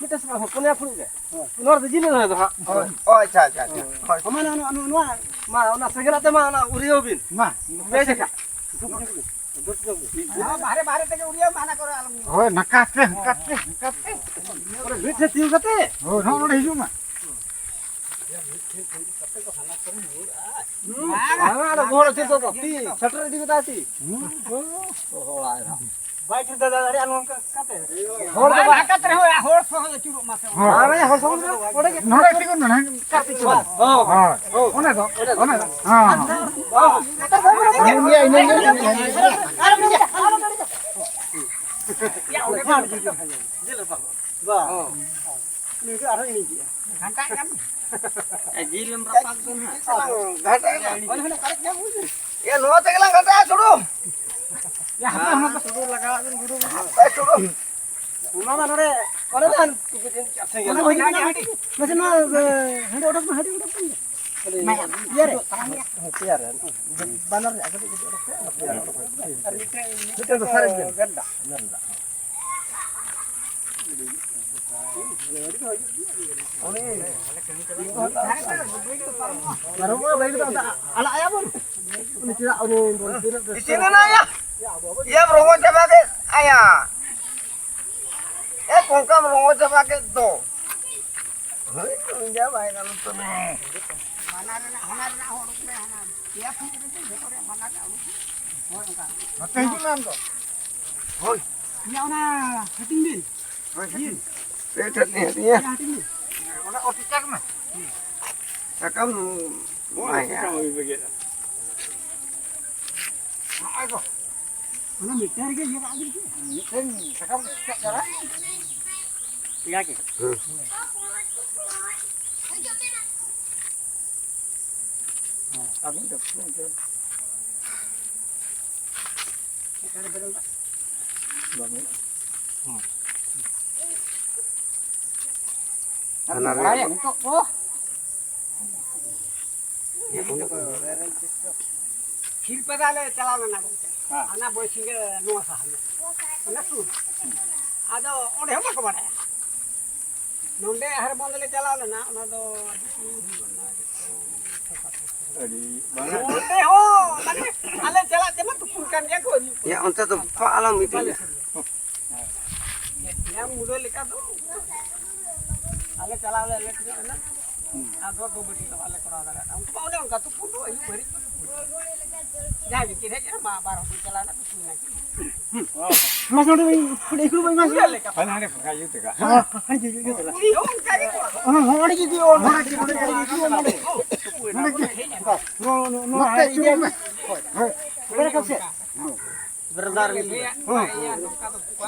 ᱢᱤᱫᱴᱟᱝ ᱥᱟᱨᱮᱡ, ᱦᱚᱸ, ᱯᱩᱱᱭᱟ ᱯᱷᱩᱲᱩᱜ ᱜᱮ᱾ ᱦᱳᱭ᱾ ᱱᱚᱣᱟ ᱨᱮᱫᱚ ᱡᱤᱞ ᱮ ᱫᱚᱦᱚᱭ ᱫᱚ ᱦᱟᱸᱜ᱾ ᱦᱳᱭ᱾ ᱚ, ᱟᱪᱪᱷᱟ, ᱟᱪᱪᱷᱟ, ᱟᱪᱪᱷᱟ᱾ ᱦᱳᱭ᱾ ᱢᱟ, ᱱᱚᱣᱟ, ᱱᱚᱣᱟ, ᱱᱚᱣᱟ, ᱢᱟ, ᱚᱱᱟ ᱥᱮᱸᱜᱮᱞ ᱟᱛᱮ ᱢᱟ, ᱚᱱᱟ ᱩᱨᱤᱭᱟᱹᱣ ᱵᱤᱱ᱾ ᱢᱟ᱾ ᱵᱮᱥ ᱞᱮᱠᱟ᱾ ᱦᱳᱭ, ᱵᱟᱦᱨᱮ, ᱵᱟᱦᱨᱮ ᱛᱮᱜᱮ ᱩᱨᱤᱭᱟᱹᱣ ᱢᱮ, ᱦᱟᱱᱟ ᱠᱚᱨᱮ ᱟᱞᱚᱢ ᱦᱳᱭ, ᱱᱟᱠᱟ ᱛᱮ, ᱱᱟᱠᱟ ᱛᱮ, ᱱᱟᱠᱟ ᱛᱮ᱾ ᱚᱱᱟ ᱢᱤᱫ ᱴᱷᱮᱱ ᱛᱤᱸᱜᱩ ᱠᱟᱛᱮ᱾ ᱦᱳᱭ, ᱱᱚᱜᱼᱚ ᱱᱚᱰᱮ ᱦᱤᱡᱩᱜ ᱢᱮ᱾ ᱦᱩᱸ᱾ ᱵᱟᱝᱟ, ᱟᱫᱚ ᱜᱚᱦᱚᱲ ᱦᱚᱪᱚ ᱫᱚ, ᱛᱤ ᱥᱮᱴᱮᱨ ᱤᱫᱤ ᱢᱮ ᱛᱟᱭ ᱛᱤ᱾ ᱦᱩᱸ᱾ ᱚ, ᱦᱚᱲ ᱟᱭ ᱦᱟᱸᱜ᱾ ᱵᱟᱭ ᱪᱤᱱᱛᱟᱹ ᱫᱟᱲᱮᱭᱟᱜᱼᱟ ᱱᱚᱝᱠᱟ ᱠᱟᱛᱮ᱾ ᱦᱚᱲ ᱫᱚ ᱵᱟᱭ ᱦᱟᱠᱟᱛ ᱨᱮᱦᱚᱸ ᱦᱚᱲ ᱥᱚᱦᱚᱡ ᱟᱹᱪᱩᱨᱚᱜ ᱢᱟ ᱥᱮ᱾ ᱦᱳᱭ᱾ ᱟᱨ ᱦᱚᱲ ᱥᱚᱢᱟᱡᱽ ᱫᱚ ᱚᱸᱰᱮ ᱜᱮ᱾ ᱱᱚᱰᱮ ᱛᱤᱸᱜᱩᱱ ᱢᱮ, ᱦᱮᱸ᱾ ᱦᱳᱭ᱾ ᱦᱳᱭ᱾ ᱚᱱᱮ ᱫᱚ, ᱚᱱᱮ ᱫᱚ᱾ ᱦᱮᱸ᱾ ᱦᱳᱭ᱾ ᱤᱱᱟᱹ ᱜᱮ, ᱤᱱᱟᱹ ᱜᱮ᱾ ᱵᱟ᱾ ᱱᱩᱭ ᱫᱚ ᱟᱨᱦᱚᱸ ᱮᱱᱮᱡᱮᱜᱼᱟ᱾ ᱜᱷᱟᱱᱴᱟᱜ ᱠᱟᱱ᱾ ᱮ, ᱡᱤᱞ ᱮᱢ ᱨᱟᱯᱟᱜ ᱫᱚ ᱱᱟᱦᱟᱜ᱾ ᱜᱷᱟᱱᱴᱟᱜ ᱠᱟᱱ᱾ ᱚᱱᱮ ᱦᱟᱱᱮ ᱠᱟᱨᱮᱡ ᱧᱟᱢ ᱦᱩᱭ ᱞᱮᱱ᱾ ᱮ, ᱱᱚᱣᱟ ᱛᱮᱜᱮ ᱞᱟᱝ ᱜᱷᱟᱱᱴᱟᱜᱼᱟ, ᱪᱷᱩᱲᱩ᱾ ᱭᱟ, ᱦᱟᱯᱮ, ᱚᱱᱟ ᱫᱚ ᱪᱷᱩᱲᱩ ᱞᱟᱜᱟᱣᱟᱜ ᱵᱤᱱ, ᱜᱩᱨᱩ, ᱜᱩᱨᱩ᱾ ᱮ, ᱪᱷᱩᱲᱩ᱾ ᱚᱱᱟ ᱢᱟ ᱱᱚᱰᱮ, ᱚᱱᱮ ᱫᱚ ᱦᱟᱱ-, ᱚᱱᱟ ᱫᱚ ᱦᱟᱱ-, ᱢᱟᱥᱮ ᱱᱚᱣᱟ, ᱮ, ᱦᱟᱺᱰᱤ ᱚᱰᱚᱠ ᱢᱮ, ᱦᱟᱺᱰᱤ ᱚᱰᱚᱠ ᱢᱮ᱾ ᱤᱭᱟᱹ ᱨᱮ᱾ ᱦᱮᱸ, ᱛᱮᱭᱟᱨ ᱨᱮ᱾ ᱵᱟᱱᱟᱨ ᱨᱮ, ᱟᱨ ᱢᱤᱫᱴᱮᱱ ᱫᱚ ᱥᱟᱨᱮᱡ ᱵᱮᱱ᱾ ᱢᱮᱱᱫᱟ᱾ ᱩᱱᱤ ᱯᱟᱨᱚᱢᱚᱜᱼᱟ, ᱵᱟᱹᱭ ᱠᱟᱛᱮ ᱟᱲᱟᱜ ᱟᱭᱟ ᱵᱚᱱ᱾ ᱩᱱᱤ ᱪᱮᱫᱟᱜ ᱩᱱᱤ ᱛᱤᱱᱟᱹᱜ ᱫᱚ ᱤᱥᱤᱱ ᱮᱱᱟ ᱭᱟ? ᱭᱟᱢ ᱨᱚᱸᱜᱚ ᱪᱟᱵᱟ ᱠᱮᱫ ᱟᱭᱟ᱾ ᱮ, ᱠᱚᱝᱠᱟᱢ ᱨᱚᱸᱜᱚ ᱪᱟᱵᱟ ᱠᱮᱫ ᱫᱚ᱾ ᱦᱳᱭ, ᱩᱱᱤ ᱫᱚ ᱵᱟᱭ ᱜᱟᱱᱚᱜ ᱠᱟᱱᱟ᱾ ᱵᱟᱱᱟᱨ ᱨᱮᱱᱟᱜ, ᱦᱟᱱᱟ ᱨᱮᱱᱟᱜ ᱦᱚᱸ ᱩᱰᱩᱠ ᱢᱮ, ᱦᱟᱱᱟ ᱯᱮᱭᱟ ᱯᱷᱩᱴ ᱨᱮ ᱡᱚᱛᱚ ᱨᱮᱭᱟᱜ ᱵᱟᱱᱟᱨ ᱨᱮᱱᱟᱜ ᱩᱰᱩᱠ ᱢᱮ᱾ ᱦᱳᱭ, ᱚᱱᱠᱟ᱾ ᱱᱚᱛᱮ ᱦᱤᱡᱩᱜ ᱢᱮ ᱟᱢ ᱫᱚ᱾ ᱦᱳᱭ᱾ ᱤᱭᱟᱹ, ᱚᱱᱟ ᱦᱟᱹᱴᱤᱧ ᱵᱤᱱ᱾ ᱦᱳᱭ, ᱦᱟᱹᱴᱤᱧ᱾ ᱯᱮ ᱴᱷᱮᱱ ᱤᱧ ᱦᱟᱹᱴᱤᱧᱟ᱾ ᱤᱭᱟᱹ, ᱦᱟᱹᱴᱤᱧ ᱵᱤᱱ᱾ ᱚᱱᱟ ᱚᱛ ᱪᱟᱠ ᱢᱮ᱾ ᱥᱟᱠᱟᱢ ᱵᱟᱭᱟ᱾ ᱚᱱᱟ ᱢᱤᱫᱴᱟᱝ ᱨᱮᱜᱮ ᱤᱭᱟᱹ ᱠᱟᱜ ᱵᱤᱱ ᱥᱮ᱾ ᱢᱤᱫᱴᱮᱱ ᱥᱟᱠᱟᱢ ᱪᱟᱜ ᱪᱟᱞᱟᱜ᱾ ᱴᱷᱤᱠ ᱟᱪᱷᱮ᱾ ᱦᱮᱸ᱾ ᱟᱹᱵᱤᱱ ᱫᱚ ᱚᱠᱟᱨᱮ ᱵᱮᱨᱮᱞ ᱫᱟᱜ? ᱵᱟᱹᱱᱩᱜ᱾ ᱦᱚᱸ᱾ ᱦᱟᱱᱟ ᱨᱮ᱾ ᱵᱟᱲᱟᱭᱟ ᱱᱤᱛᱚᱜ ᱫᱚ᱾ ᱠᱷᱤᱨᱯᱟᱫᱟ ᱞᱮ ᱪᱟᱞᱟᱣ ᱞᱮᱱᱟ ᱜᱚᱢᱠᱮ᱾ ᱦᱮᱸ᱾ ᱚᱱᱟ ᱵᱚᱭᱥᱤᱝᱜᱮ ᱱᱚᱣᱟ ᱥᱟᱦᱟ ᱧᱚᱜ᱾ ᱚᱱᱟ ᱥᱩᱨ᱾ ᱟᱫᱚ ᱚᱸᱰᱮ ᱦᱚᱸ ᱵᱟᱠᱚ ᱵᱟᱲᱟᱭᱟ᱾ ᱱᱚᱰᱮ ᱦᱟᱨᱵᱚᱱᱫ ᱞᱮ ᱪᱟᱞᱟᱣ ᱞᱮᱱᱟ, ᱚᱱᱟ ᱫᱚ ᱟᱹᱰᱤ ᱥᱟᱺᱜᱤᱧ ᱦᱩᱭᱩᱜᱼᱟ, ᱚᱱᱟ ᱟᱹᱰᱤ ᱵᱟᱝᱟ᱾ ᱱᱚᱰᱮ ᱦᱚᱸ, ᱢᱟᱱᱮ, ᱟᱞᱮ ᱪᱟᱞᱟᱜ ᱛᱮᱢᱟ ᱛᱩᱯᱩᱱ ᱠᱟᱱ ᱜᱮᱭᱟ ᱠᱚ᱾ ᱭᱟ, ᱚᱱᱛᱮ ᱫᱚ ᱵᱟᱞᱮ ᱟᱞᱚᱢ ᱤᱫᱤᱭᱟ᱾ ᱥᱩᱨᱩᱜᱼᱟ᱾ ᱧᱟᱢ ᱢᱩᱫᱟᱹ ᱞᱮᱠᱟ ᱫᱚ ᱟᱞᱮ ᱪᱟᱞᱟᱣ ᱞᱮ ᱞᱮᱴ ᱧᱚᱜ ᱮᱱᱟ᱾ ᱟᱨ ᱫᱚᱨ ᱫᱚ ᱵᱟᱹᱲᱤᱡ ᱫᱚ ᱵᱟᱞᱮ ᱠᱚᱨᱟᱣ ᱫᱟᱲᱮᱭᱟᱜᱼᱟ᱾ ᱩᱱᱠᱩ ᱢᱟ ᱚᱱᱮ ᱚᱱᱠᱟ ᱛᱩᱯᱩ ᱫᱚ ᱟᱹᱭᱩᱵ ᱫᱷᱟᱹᱨᱤᱡ ᱠᱚ ᱛᱩᱯᱩ᱾ ᱡᱟᱦᱟᱸᱭ ᱜᱮ ᱠᱤᱱ ᱦᱮᱡ ᱮᱱᱟ, ᱢᱟ ᱵᱟᱨ ᱦᱚᱲ ᱠᱤᱱ ᱪᱟᱞᱟᱣ ᱮᱱᱟ, ᱛᱩᱯᱩᱭ ᱱᱟ ᱠᱤᱱ᱾ ᱢᱟᱥᱮ ᱚᱸᱰᱮ ᱵᱟᱹᱧ, ᱚᱸᱰᱮ ᱤᱠᱲᱩ ᱵᱟᱹᱧ ᱢᱟᱥᱮ᱾ ᱯᱩᱨᱟᱹ ᱞᱮᱠᱟ᱾ ᱦᱟᱱᱮ ᱦᱟᱸᱰᱮ ᱯᱷᱟᱸᱠᱟ ᱤᱭᱟᱹ ᱛᱮᱜᱟ᱾ ᱦᱚᱸ, ᱦᱟᱸᱰᱮ ᱜᱮ, ᱤᱭᱟᱹ ᱛᱮᱜᱟ᱾ ᱦᱚᱸ, ᱦᱚᱸ, ᱚᱸᱰᱮ ᱜᱮ ᱤᱫᱤ, ᱚᱸᱰᱮ ᱜᱮ, ᱚᱸᱰᱮ ᱜᱮ, ᱚᱸᱰᱮ ᱜᱮ᱾ ᱱᱚᱣᱟ, ᱱᱚᱣᱟ, ᱱᱚᱣᱟ ᱱᱚᱛᱮ ᱦᱟᱸᱰᱮ ᱤᱫᱤ ᱪᱩᱨᱩᱡ ᱢᱮ᱾ ᱢᱮ᱾ ᱦᱳᱭ, ᱚᱸᱰᱮ ᱠᱷᱟᱱ ᱥᱮ᱾ ᱵᱨᱟᱫᱟᱨ ᱜᱮ᱾ ᱦᱚᱸ᱾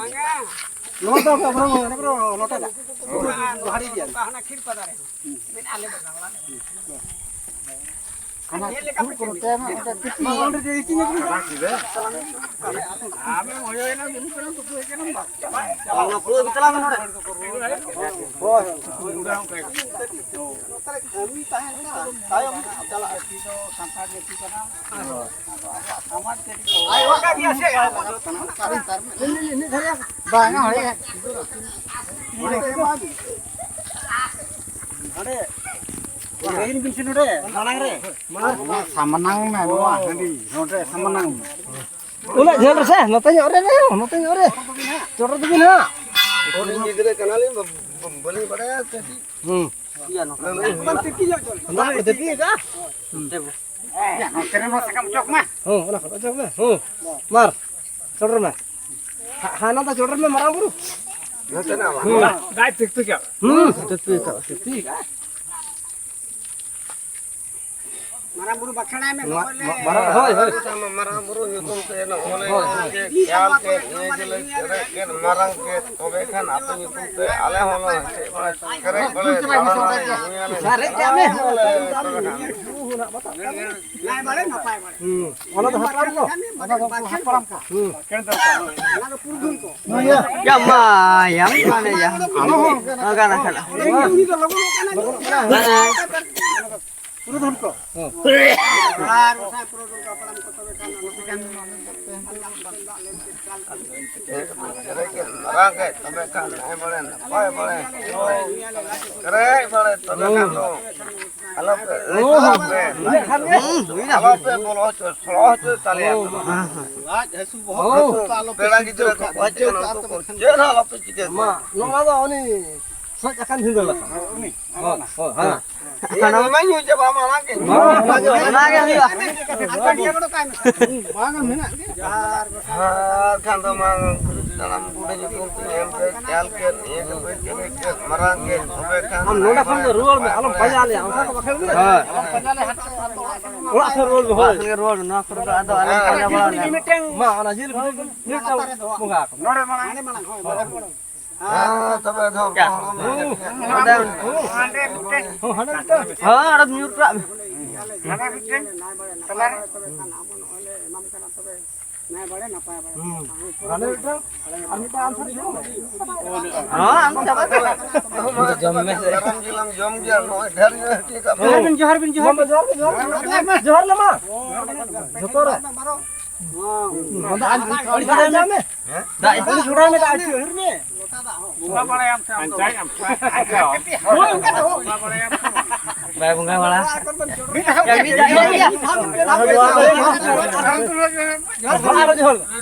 ᱱᱚᱣᱟ ᱫᱚ ᱟᱵᱚ ᱦᱚᱲ ᱢᱟ, ᱚᱱᱟ ᱠᱚᱫᱚ ᱞᱚᱴᱟ ᱫᱟ᱾ ᱦᱟᱹᱲᱤ ᱜᱮᱭᱟ᱾ ᱦᱟᱱᱟ ᱠᱷᱤᱨ ᱯᱟᱫᱟ ᱨᱮ᱾ ᱢᱮᱱᱟᱜᱼᱟ, ᱟᱞᱮ ᱫᱚ ᱜᱟᱣᱲᱟ ᱨᱮ᱾ ᱦᱟᱱᱟ ᱧᱮᱞ ᱞᱮᱠᱟ ᱯᱮ ᱠᱩᱨᱩ ᱪᱮᱫ? ᱛᱮ ᱢᱟ ᱚᱸᱰᱮ ᱫᱚ ᱤᱛᱤᱧ ᱟᱹᱜᱩ ᱠᱟᱫᱟ᱾ ᱟᱢᱮᱢ ᱦᱚᱭᱚᱭᱮᱱᱟ, ᱢᱤᱫ ᱥᱮᱨᱢᱟ ᱫᱚ ᱵᱩᱡᱽ ᱠᱟᱱᱟᱢ ᱵᱟᱝ? ᱚᱱᱟ ᱯᱩᱨᱟᱹ ᱜᱮ ᱪᱟᱞᱟᱣ ᱢᱮ ᱱᱚᱰᱮ᱾ ᱦᱳᱭ, ᱦᱳᱭ᱾ ᱱᱚᱛᱮ ᱨᱮ ᱠᱟᱹᱢᱤ ᱛᱟᱦᱮᱱ ᱠᱟᱱᱟ, ᱛᱟᱭᱚᱢ ᱪᱟᱞᱟᱜᱼᱟ᱾ ᱡᱟᱹᱛᱤ ᱫᱚ ᱥᱟᱱᱛᱟᱲ ᱡᱟᱹᱛᱤ ᱠᱟᱱᱟ᱾ ᱟᱫᱚ ᱟᱵᱚᱣᱟᱜ ᱥᱚᱢᱟᱡᱽ ᱠᱟᱹᱴᱤᱡ ᱟᱭ ᱚᱱᱠᱟ ᱜᱮᱭᱟ ᱥᱮ? ᱵᱟᱝᱟ, ᱦᱳᱭ᱾ ᱱᱚᱰᱮ ᱞᱟᱹᱭᱤᱱ ᱵᱤᱱ ᱥᱮ ᱱᱚᱰᱮ ᱢᱟᱲᱟᱝ ᱨᱮ᱾ ᱱᱚᱣᱟ ᱥᱟᱢᱟᱱᱟᱝ ᱢᱮ, ᱱᱚᱣᱟ ᱦᱟᱺᱰᱤ ᱱᱚᱰᱮ ᱥᱟᱢᱟᱱᱟᱝ ᱢᱮ᱾ ᱩᱱᱟᱹᱜ ᱡᱷᱟᱹᱞ ᱨᱮᱥᱮ, ᱱᱚᱛᱮ ᱧᱚᱜ ᱨᱮ, ᱱᱚᱛᱮ ᱧᱚᱜ ᱨᱮ᱾ ᱪᱚᱴ ᱨᱮ ᱛᱟᱹᱵᱤᱱ ᱦᱟᱸᱜ᱾ ᱦᱩᱰᱤᱧ ᱜᱤᱫᱽᱨᱟᱹ ᱠᱟᱱᱟᱞᱤᱧ, ᱵᱟ-, ᱵᱟ-, ᱵᱟᱹᱞᱤᱧ ᱵᱟᱲᱟᱭᱟ ᱪᱮᱫ᱾ ᱦᱩᱸ᱾ ᱫᱟᱜ ᱠᱚ ᱛᱤᱠᱤ ᱧᱚᱜ ᱦᱚᱪᱚ ᱞᱮ᱾ ᱫᱟᱜ ᱠᱚ ᱛᱤᱠᱤ ᱟᱠᱟᱫᱼᱟ? ᱭᱟ, ᱱᱚᱛᱮ ᱨᱮ ᱢᱟ ᱥᱟᱠᱟᱢ ᱚᱪᱚᱜ ᱢᱮ᱾ ᱦᱚᱸ, ᱚᱱᱟ ᱠᱷᱚᱱ ᱚᱪᱚᱜ ᱢᱮ᱾ ᱦᱚᱸ, ᱢᱟᱨ, ᱪᱚᱰᱚᱨ ᱢᱮ᱾ ᱦᱟ-, ᱦᱟᱱᱟ ᱫᱚ ᱪᱚᱰᱚᱨ ᱢᱮ, ᱢᱟᱨᱟᱝ ᱵᱩᱨᱩ᱾ ᱱᱚᱛᱮᱱᱟᱜ ᱢᱟ᱾ ᱦᱩᱸ᱾ ᱫᱟᱜ ᱛᱤᱠᱛᱩ ᱪᱟᱜ᱾ ᱦᱩᱸ, ᱛᱤᱠᱛᱩ ᱪᱟᱜ, ᱛᱤᱠᱛᱩ ᱪᱟᱜ᱾ ᱢᱟᱨᱟᱝ ᱵᱩᱨᱩ ᱵᱟᱠᱷᱮᱲᱟᱭ ᱢᱮ, ᱢᱟ-, ᱱᱚᱜᱼᱚᱭ ᱞᱮ ᱢᱟ-, ᱢᱟᱨᱟᱝ, ᱦᱳᱭ, ᱦᱳᱭ᱾ ᱢᱟᱨᱟᱝ ᱵᱩᱨᱩ ᱧᱩᱛᱩᱢ ᱛᱮ ᱱᱚᱜᱼᱚᱭ ᱦᱳᱭ, ᱦᱳᱭ᱾ ᱡᱮ ᱠᱷᱮᱭᱟᱞ ᱠᱮᱫ, ᱤᱭᱟᱹ ᱜᱮᱞᱮ ᱯᱮᱨᱮᱡ ᱠᱮᱫ, ᱢᱟᱨᱟᱝ ᱠᱮᱫ, ᱛᱚᱵᱮ ᱠᱷᱟᱱ ᱟᱯᱮ ᱧᱩᱛᱩᱢ ᱛᱮ ᱟᱞᱮ ᱦᱚᱸ ᱞᱮ ᱦᱮᱡ ᱵᱟᱲᱟ, ᱯᱮᱨᱮᱡ ᱵᱟᱲᱟ ᱧᱩᱭᱟᱞᱮ᱾ ᱥᱟᱨᱮᱡ ᱠᱟᱜ ᱢᱮ᱾ ᱟᱞᱮ ᱞᱮ ᱯᱮᱨᱮᱡ ᱠᱟᱜ ᱢᱮ᱾ ᱱᱟᱭ ᱵᱟᱲᱮ, ᱱᱟᱯᱟᱭ ᱵᱟᱲᱮ᱾ ᱦᱩᱸ᱾ ᱚᱱᱟ ᱫᱚ ᱦᱟᱯᱲᱟᱢ ᱠᱚ᱾ ᱚᱱᱟ ᱫᱚ ᱦᱟᱯᱲᱟᱢ ᱠᱚ᱾ ᱦᱩᱸ᱾ ᱚᱱᱟ ᱫᱚ ᱯᱩᱨᱩᱫᱷᱩᱞ ᱠᱚ᱾ ᱭᱟ ᱢᱟ, ᱭᱟ ᱢᱟ, ᱭᱟ᱾ ᱟᱞᱚ ᱦᱚᱸ᱾ ᱚᱱᱟ ᱜᱟᱱ ᱟᱠᱟᱱᱟ᱾ ᱩᱱᱤ ᱫᱚ ᱞᱚᱜᱚᱱᱚᱜ ᱠᱟᱱᱟ᱾ ᱦᱮᱸ᱾ ᱯᱩᱨᱩᱫᱷᱩᱞ ᱠᱚ᱾ ᱟᱨ ᱵᱟᱠᱷᱟᱱ ᱯᱩᱨᱩᱫᱷᱩᱞ ᱠᱚ ᱦᱟᱯᱲᱟᱢ ᱠᱚ ᱛᱚᱵᱮ ᱠᱷᱟᱱ ᱚᱱᱟ ᱠᱚ ᱠᱟᱹᱢᱤ ᱢᱟ ᱢᱮᱱᱟᱜ ᱛᱮ᱾ ᱢᱟᱨᱟᱝ ᱠᱮᱫ ᱛᱚᱵᱮ ᱠᱷᱟᱱ ᱱᱟᱭ ᱵᱟᱲᱮ ᱱᱟᱯᱟᱭ ᱵᱟᱲᱮ᱾ ᱯᱮᱨᱮᱡ ᱵᱟᱲᱮ ᱛᱚᱵᱮ ᱠᱷᱟᱱ ᱫᱚ ᱟᱞᱚ ᱯᱮ ᱟᱹᱲᱤᱥᱚᱜ ᱟᱯᱮ᱾ ᱟᱞᱚ ᱯᱮ ᱵᱚᱞᱚ ᱦᱚᱪᱚ, ᱥᱚᱲᱚ ᱦᱚᱪᱚ ᱛᱟᱞᱮᱭᱟ᱾ ᱞᱟᱡ ᱦᱟᱹᱥᱩ ᱵᱚᱦᱚᱜ ᱦᱟᱹᱥᱩ ᱠᱚ ᱟᱞᱚ ᱯᱮ ᱯᱮᱲᱟ ᱥᱤᱨᱡᱟᱹᱣ ᱜᱤᱫᱽᱨᱟᱹ ᱠᱟᱜᱼᱟ᱾ ᱠᱚ ᱦᱮᱡ ᱟᱠᱟᱱᱟ, ᱩᱱᱠᱩ ᱠᱚ ᱪᱮᱫ ᱦᱚᱸ ᱟᱞᱚ ᱯᱮ ᱪᱤᱠᱟᱹ ᱠᱚᱣᱟ᱾ ᱱᱚᱣᱟ ᱫᱚ ᱩᱱᱤ ᱥᱚᱡ ᱟᱠᱟᱱ ᱵᱷᱤᱸᱫᱟᱹᱲ ᱟᱠᱟᱱ᱾ ᱦᱳᱭ, ᱦᱳᱭ, ᱦᱮᱸ᱾ ᱤᱧ ᱢᱟᱧ ᱧᱩ ᱪᱟᱵᱟ ᱢᱟᱲᱟᱝ ᱜᱮ᱾ ᱚᱱᱟ ᱜᱮ ᱦᱩᱭᱩᱜᱼᱟ᱾ ᱵᱟᱝ ᱢᱮᱱᱟᱜ ᱜᱮ᱾ ᱟᱨ ᱠᱷᱟᱱ ᱫᱚ ᱢᱟ ᱥᱟᱱᱟᱢ ᱵᱩᱰᱷᱤ ᱧᱩᱛᱩᱢ ᱛᱮ ᱮᱢ ᱠᱮᱫ, ᱪᱟᱞ ᱠᱮᱫ, ᱤᱭᱟᱹ ᱠᱮᱫ, ᱢᱟᱨᱟᱝ ᱠᱮᱫ, ᱛᱚᱵᱮ ᱠᱷᱟᱱ ᱟᱢ ᱱᱚᱰᱮ ᱠᱷᱚᱱ ᱫᱚ ᱨᱩᱣᱟᱹᱲ ᱢᱮ, ᱟᱞᱚᱢ ᱯᱟᱸᱡᱟ ᱞᱮᱭᱟ, ᱚᱱᱠᱟ ᱫᱚ ᱵᱟᱠᱷᱟᱱ ᱦᱩᱭᱩᱜᱼᱟ᱾ ᱦᱳᱭ᱾ ᱚᱲᱟᱜ ᱥᱮᱫ ᱨᱩᱣᱟᱹᱲ ᱢᱮ, ᱦᱳᱭ᱾ ᱚᱲᱟᱜ ᱥᱮᱫ ᱜᱮ ᱨᱩᱣᱟᱹᱲ ᱢᱮ, ᱱᱚᱣᱟ ᱠᱚᱨᱮ ᱫᱚ ᱟᱫᱚ ᱟᱞᱚᱢ ᱯᱟᱸᱡᱟ ᱵᱟᱲᱟ ᱞᱮᱭᱟ᱾ ᱢᱟ, ᱚᱱᱟ ᱡᱤᱞ ᱵᱷᱤᱛᱨᱤ ᱢᱤᱫᱴᱟᱝ ᱵᱚᱸᱜᱟ ᱟᱠᱚ ᱢᱮ᱾ ᱦᱮᱸ, ᱛᱚᱵᱮ ᱫᱚ ᱦᱩᱸ᱾ ᱦᱚᱸ, ᱦᱟᱸᱰᱮ ᱢᱤᱫᱴᱟᱝ᱾ ᱦᱚᱸ, ᱦᱟᱸᱰᱮ ᱧᱩᱨ ᱠᱟᱜ ᱢᱮ᱾ ᱦᱟᱸᱰᱮ ᱢᱤᱫᱴᱟᱝ᱾ ᱛᱟᱞᱟᱨᱮ᱾ ᱦᱩᱸ᱾ ᱦᱟᱸᱰᱮ ᱢᱤᱫᱴᱟᱝ᱾ ᱟᱨ ᱢᱤᱫᱴᱟᱝ ᱟᱢ ᱴᱷᱮᱱ ᱡᱚᱢ ᱢᱮ᱾ ᱦᱚᱸ, ᱟᱢ ᱪᱟᱵᱟ ᱠᱟᱜ ᱢᱮ᱾ ᱢᱮᱨᱚᱢ ᱡᱤᱞ ᱮᱢ ᱡᱚᱢ ᱜᱮᱭᱟ, ᱱᱚᱜᱼᱚᱭ ᱰᱷᱮᱨ ᱧᱚᱜ ᱦᱟᱹᱴᱤᱧ ᱠᱟᱜ ᱢᱮ᱾ ᱡᱚᱦᱟᱨ ᱵᱤᱱ, ᱡᱚᱦᱟᱨ ᱵᱤᱱ, ᱡᱚᱦᱟᱨ ᱵᱤᱱ᱾ ᱢᱟᱢᱟ, ᱡᱚᱦᱟᱨ ᱵᱤᱱ, ᱡᱚᱦᱟᱨ ᱵᱤᱱ᱾ ᱡᱚᱦᱟᱨ ᱞᱮ ᱢᱟ᱾ ᱡᱚᱛᱚ ᱨᱮ᱾ ᱦᱩᱸ, ᱟᱹᱰᱤ ᱪᱷᱚᱲᱟ ᱢᱮ᱾ ᱫᱟᱜ ᱟᱹᱰᱤ ᱪᱷᱚᱲᱟ ᱢᱮ, ᱫᱟᱜ ᱟᱹᱰᱤ ᱪᱷᱚᱲᱟ ᱢᱮ᱾ ᱵᱚᱸᱜᱟ ᱵᱟᱲᱟᱭᱟᱢ ᱥᱮ ᱟᱢ ᱫᱚ? ᱦᱳᱭ, ᱚᱱᱠᱟ ᱫᱚ᱾ ᱵᱟᱭ ᱵᱚᱸᱜᱟ ᱵᱟᱲᱟ᱾ ᱢᱤᱫ ᱫᱷᱟᱣ ᱜᱮ᱾ ᱟᱨᱦᱚᱸ ᱡᱚᱦᱟᱨ᱾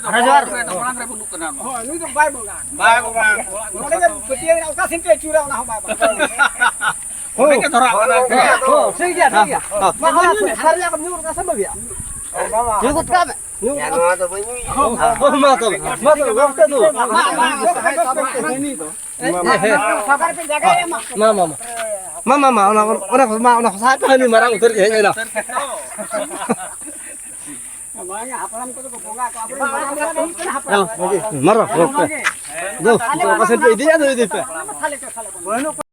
ᱟᱨᱦᱚᱸ ᱡᱚᱦᱟᱨ᱾ ᱢᱟᱲᱟᱝ ᱨᱮ ᱵᱟᱹᱱᱩᱜ ᱠᱟᱱᱟ᱾ ᱦᱳᱭ, ᱱᱩᱭ ᱫᱚ ᱵᱟᱭ ᱵᱚᱸᱜᱟ᱾ ᱵᱟᱭ ᱵᱚᱸᱜᱟ᱾ ᱱᱚᱰᱮ ᱜᱮ ᱯᱟᱹᱴᱭᱟᱹ ᱢᱮᱱᱟᱜᱼᱟ, ᱚᱠᱟ ᱥᱮᱱ ᱛᱮ ᱟᱹᱪᱩᱨᱟ, ᱚᱱᱟ ᱦᱚᱸ ᱵᱟᱭ ᱵᱚᱸᱜᱟ᱾ ᱦᱳᱭ᱾ ᱚᱸᱰᱮ ᱜᱮ ᱫᱷᱚᱨᱟᱣ ᱠᱟᱱᱟ᱾ ᱦᱳᱭ, ᱴᱷᱤᱠ ᱜᱮᱭᱟ, ᱴᱷᱤᱠ ᱜᱮᱭᱟ᱾ ᱢᱟ, ᱚᱱᱟ ᱥᱟᱨ ᱨᱮᱭᱟᱜ ᱧᱩ ᱠᱟᱜ ᱥᱮ ᱵᱟᱹᱜᱤᱭᱟ? ᱧᱩ ᱜᱚᱫ ᱠᱟᱜ ᱢᱮ᱾ ᱧᱩ ᱜᱚᱫ ᱠᱟᱜ ᱢᱮ᱾ ᱢᱟ, ᱛᱚᱵᱮ, ᱢᱟ, ᱛᱚᱵᱮ, ᱜᱚᱢᱠᱮ ᱫᱩ᱾ ᱢᱟ, ᱢᱟ, ᱢᱟ, ᱢᱟ, ᱢᱟ᱾ ᱦᱮᱸ, ᱦᱮᱸ᱾ ᱢᱟ, ᱢᱟ, ᱢᱟ᱾ ᱢᱟ, ᱢᱟ, ᱢᱟ, ᱚᱱᱟ, ᱚᱱᱟ, ᱚᱱᱟ, ᱢᱟ, ᱚᱱᱟ ᱠᱚ ᱥᱟᱦᱟ ᱠᱟᱜ ᱢᱮ, ᱢᱟᱨᱟᱝ ᱩᱛᱟᱹᱨ ᱜᱮ ᱦᱮᱡ ᱮᱱᱟ᱾ ᱵᱟᱝ, ᱦᱟᱯᱲᱟᱢ ᱠᱚᱫᱚ ᱠᱚ ᱵᱚᱸᱜᱟ ᱠᱚ, ᱟᱵᱚᱨᱮᱱ ᱢᱟᱨᱟᱝ ᱵᱚᱸᱜᱟ ᱫᱚ ᱦᱩᱭᱩᱜ ᱠᱟᱱᱟ ᱦᱟᱯᱲᱟᱢ᱾ ᱦᱮᱸ, ᱢᱟᱨᱟᱝ ᱵᱚᱸᱜᱟ᱾ ᱫᱩ, ᱚᱠᱟ ᱥᱮᱫ ᱯᱮ ᱤᱫᱤᱭᱟ, ᱫᱩ ᱤᱫᱤ ᱯᱮ᱾ ᱛᱟᱦᱞᱮ ᱯᱮ, ᱛᱟᱦᱞᱮ ᱯᱮ᱾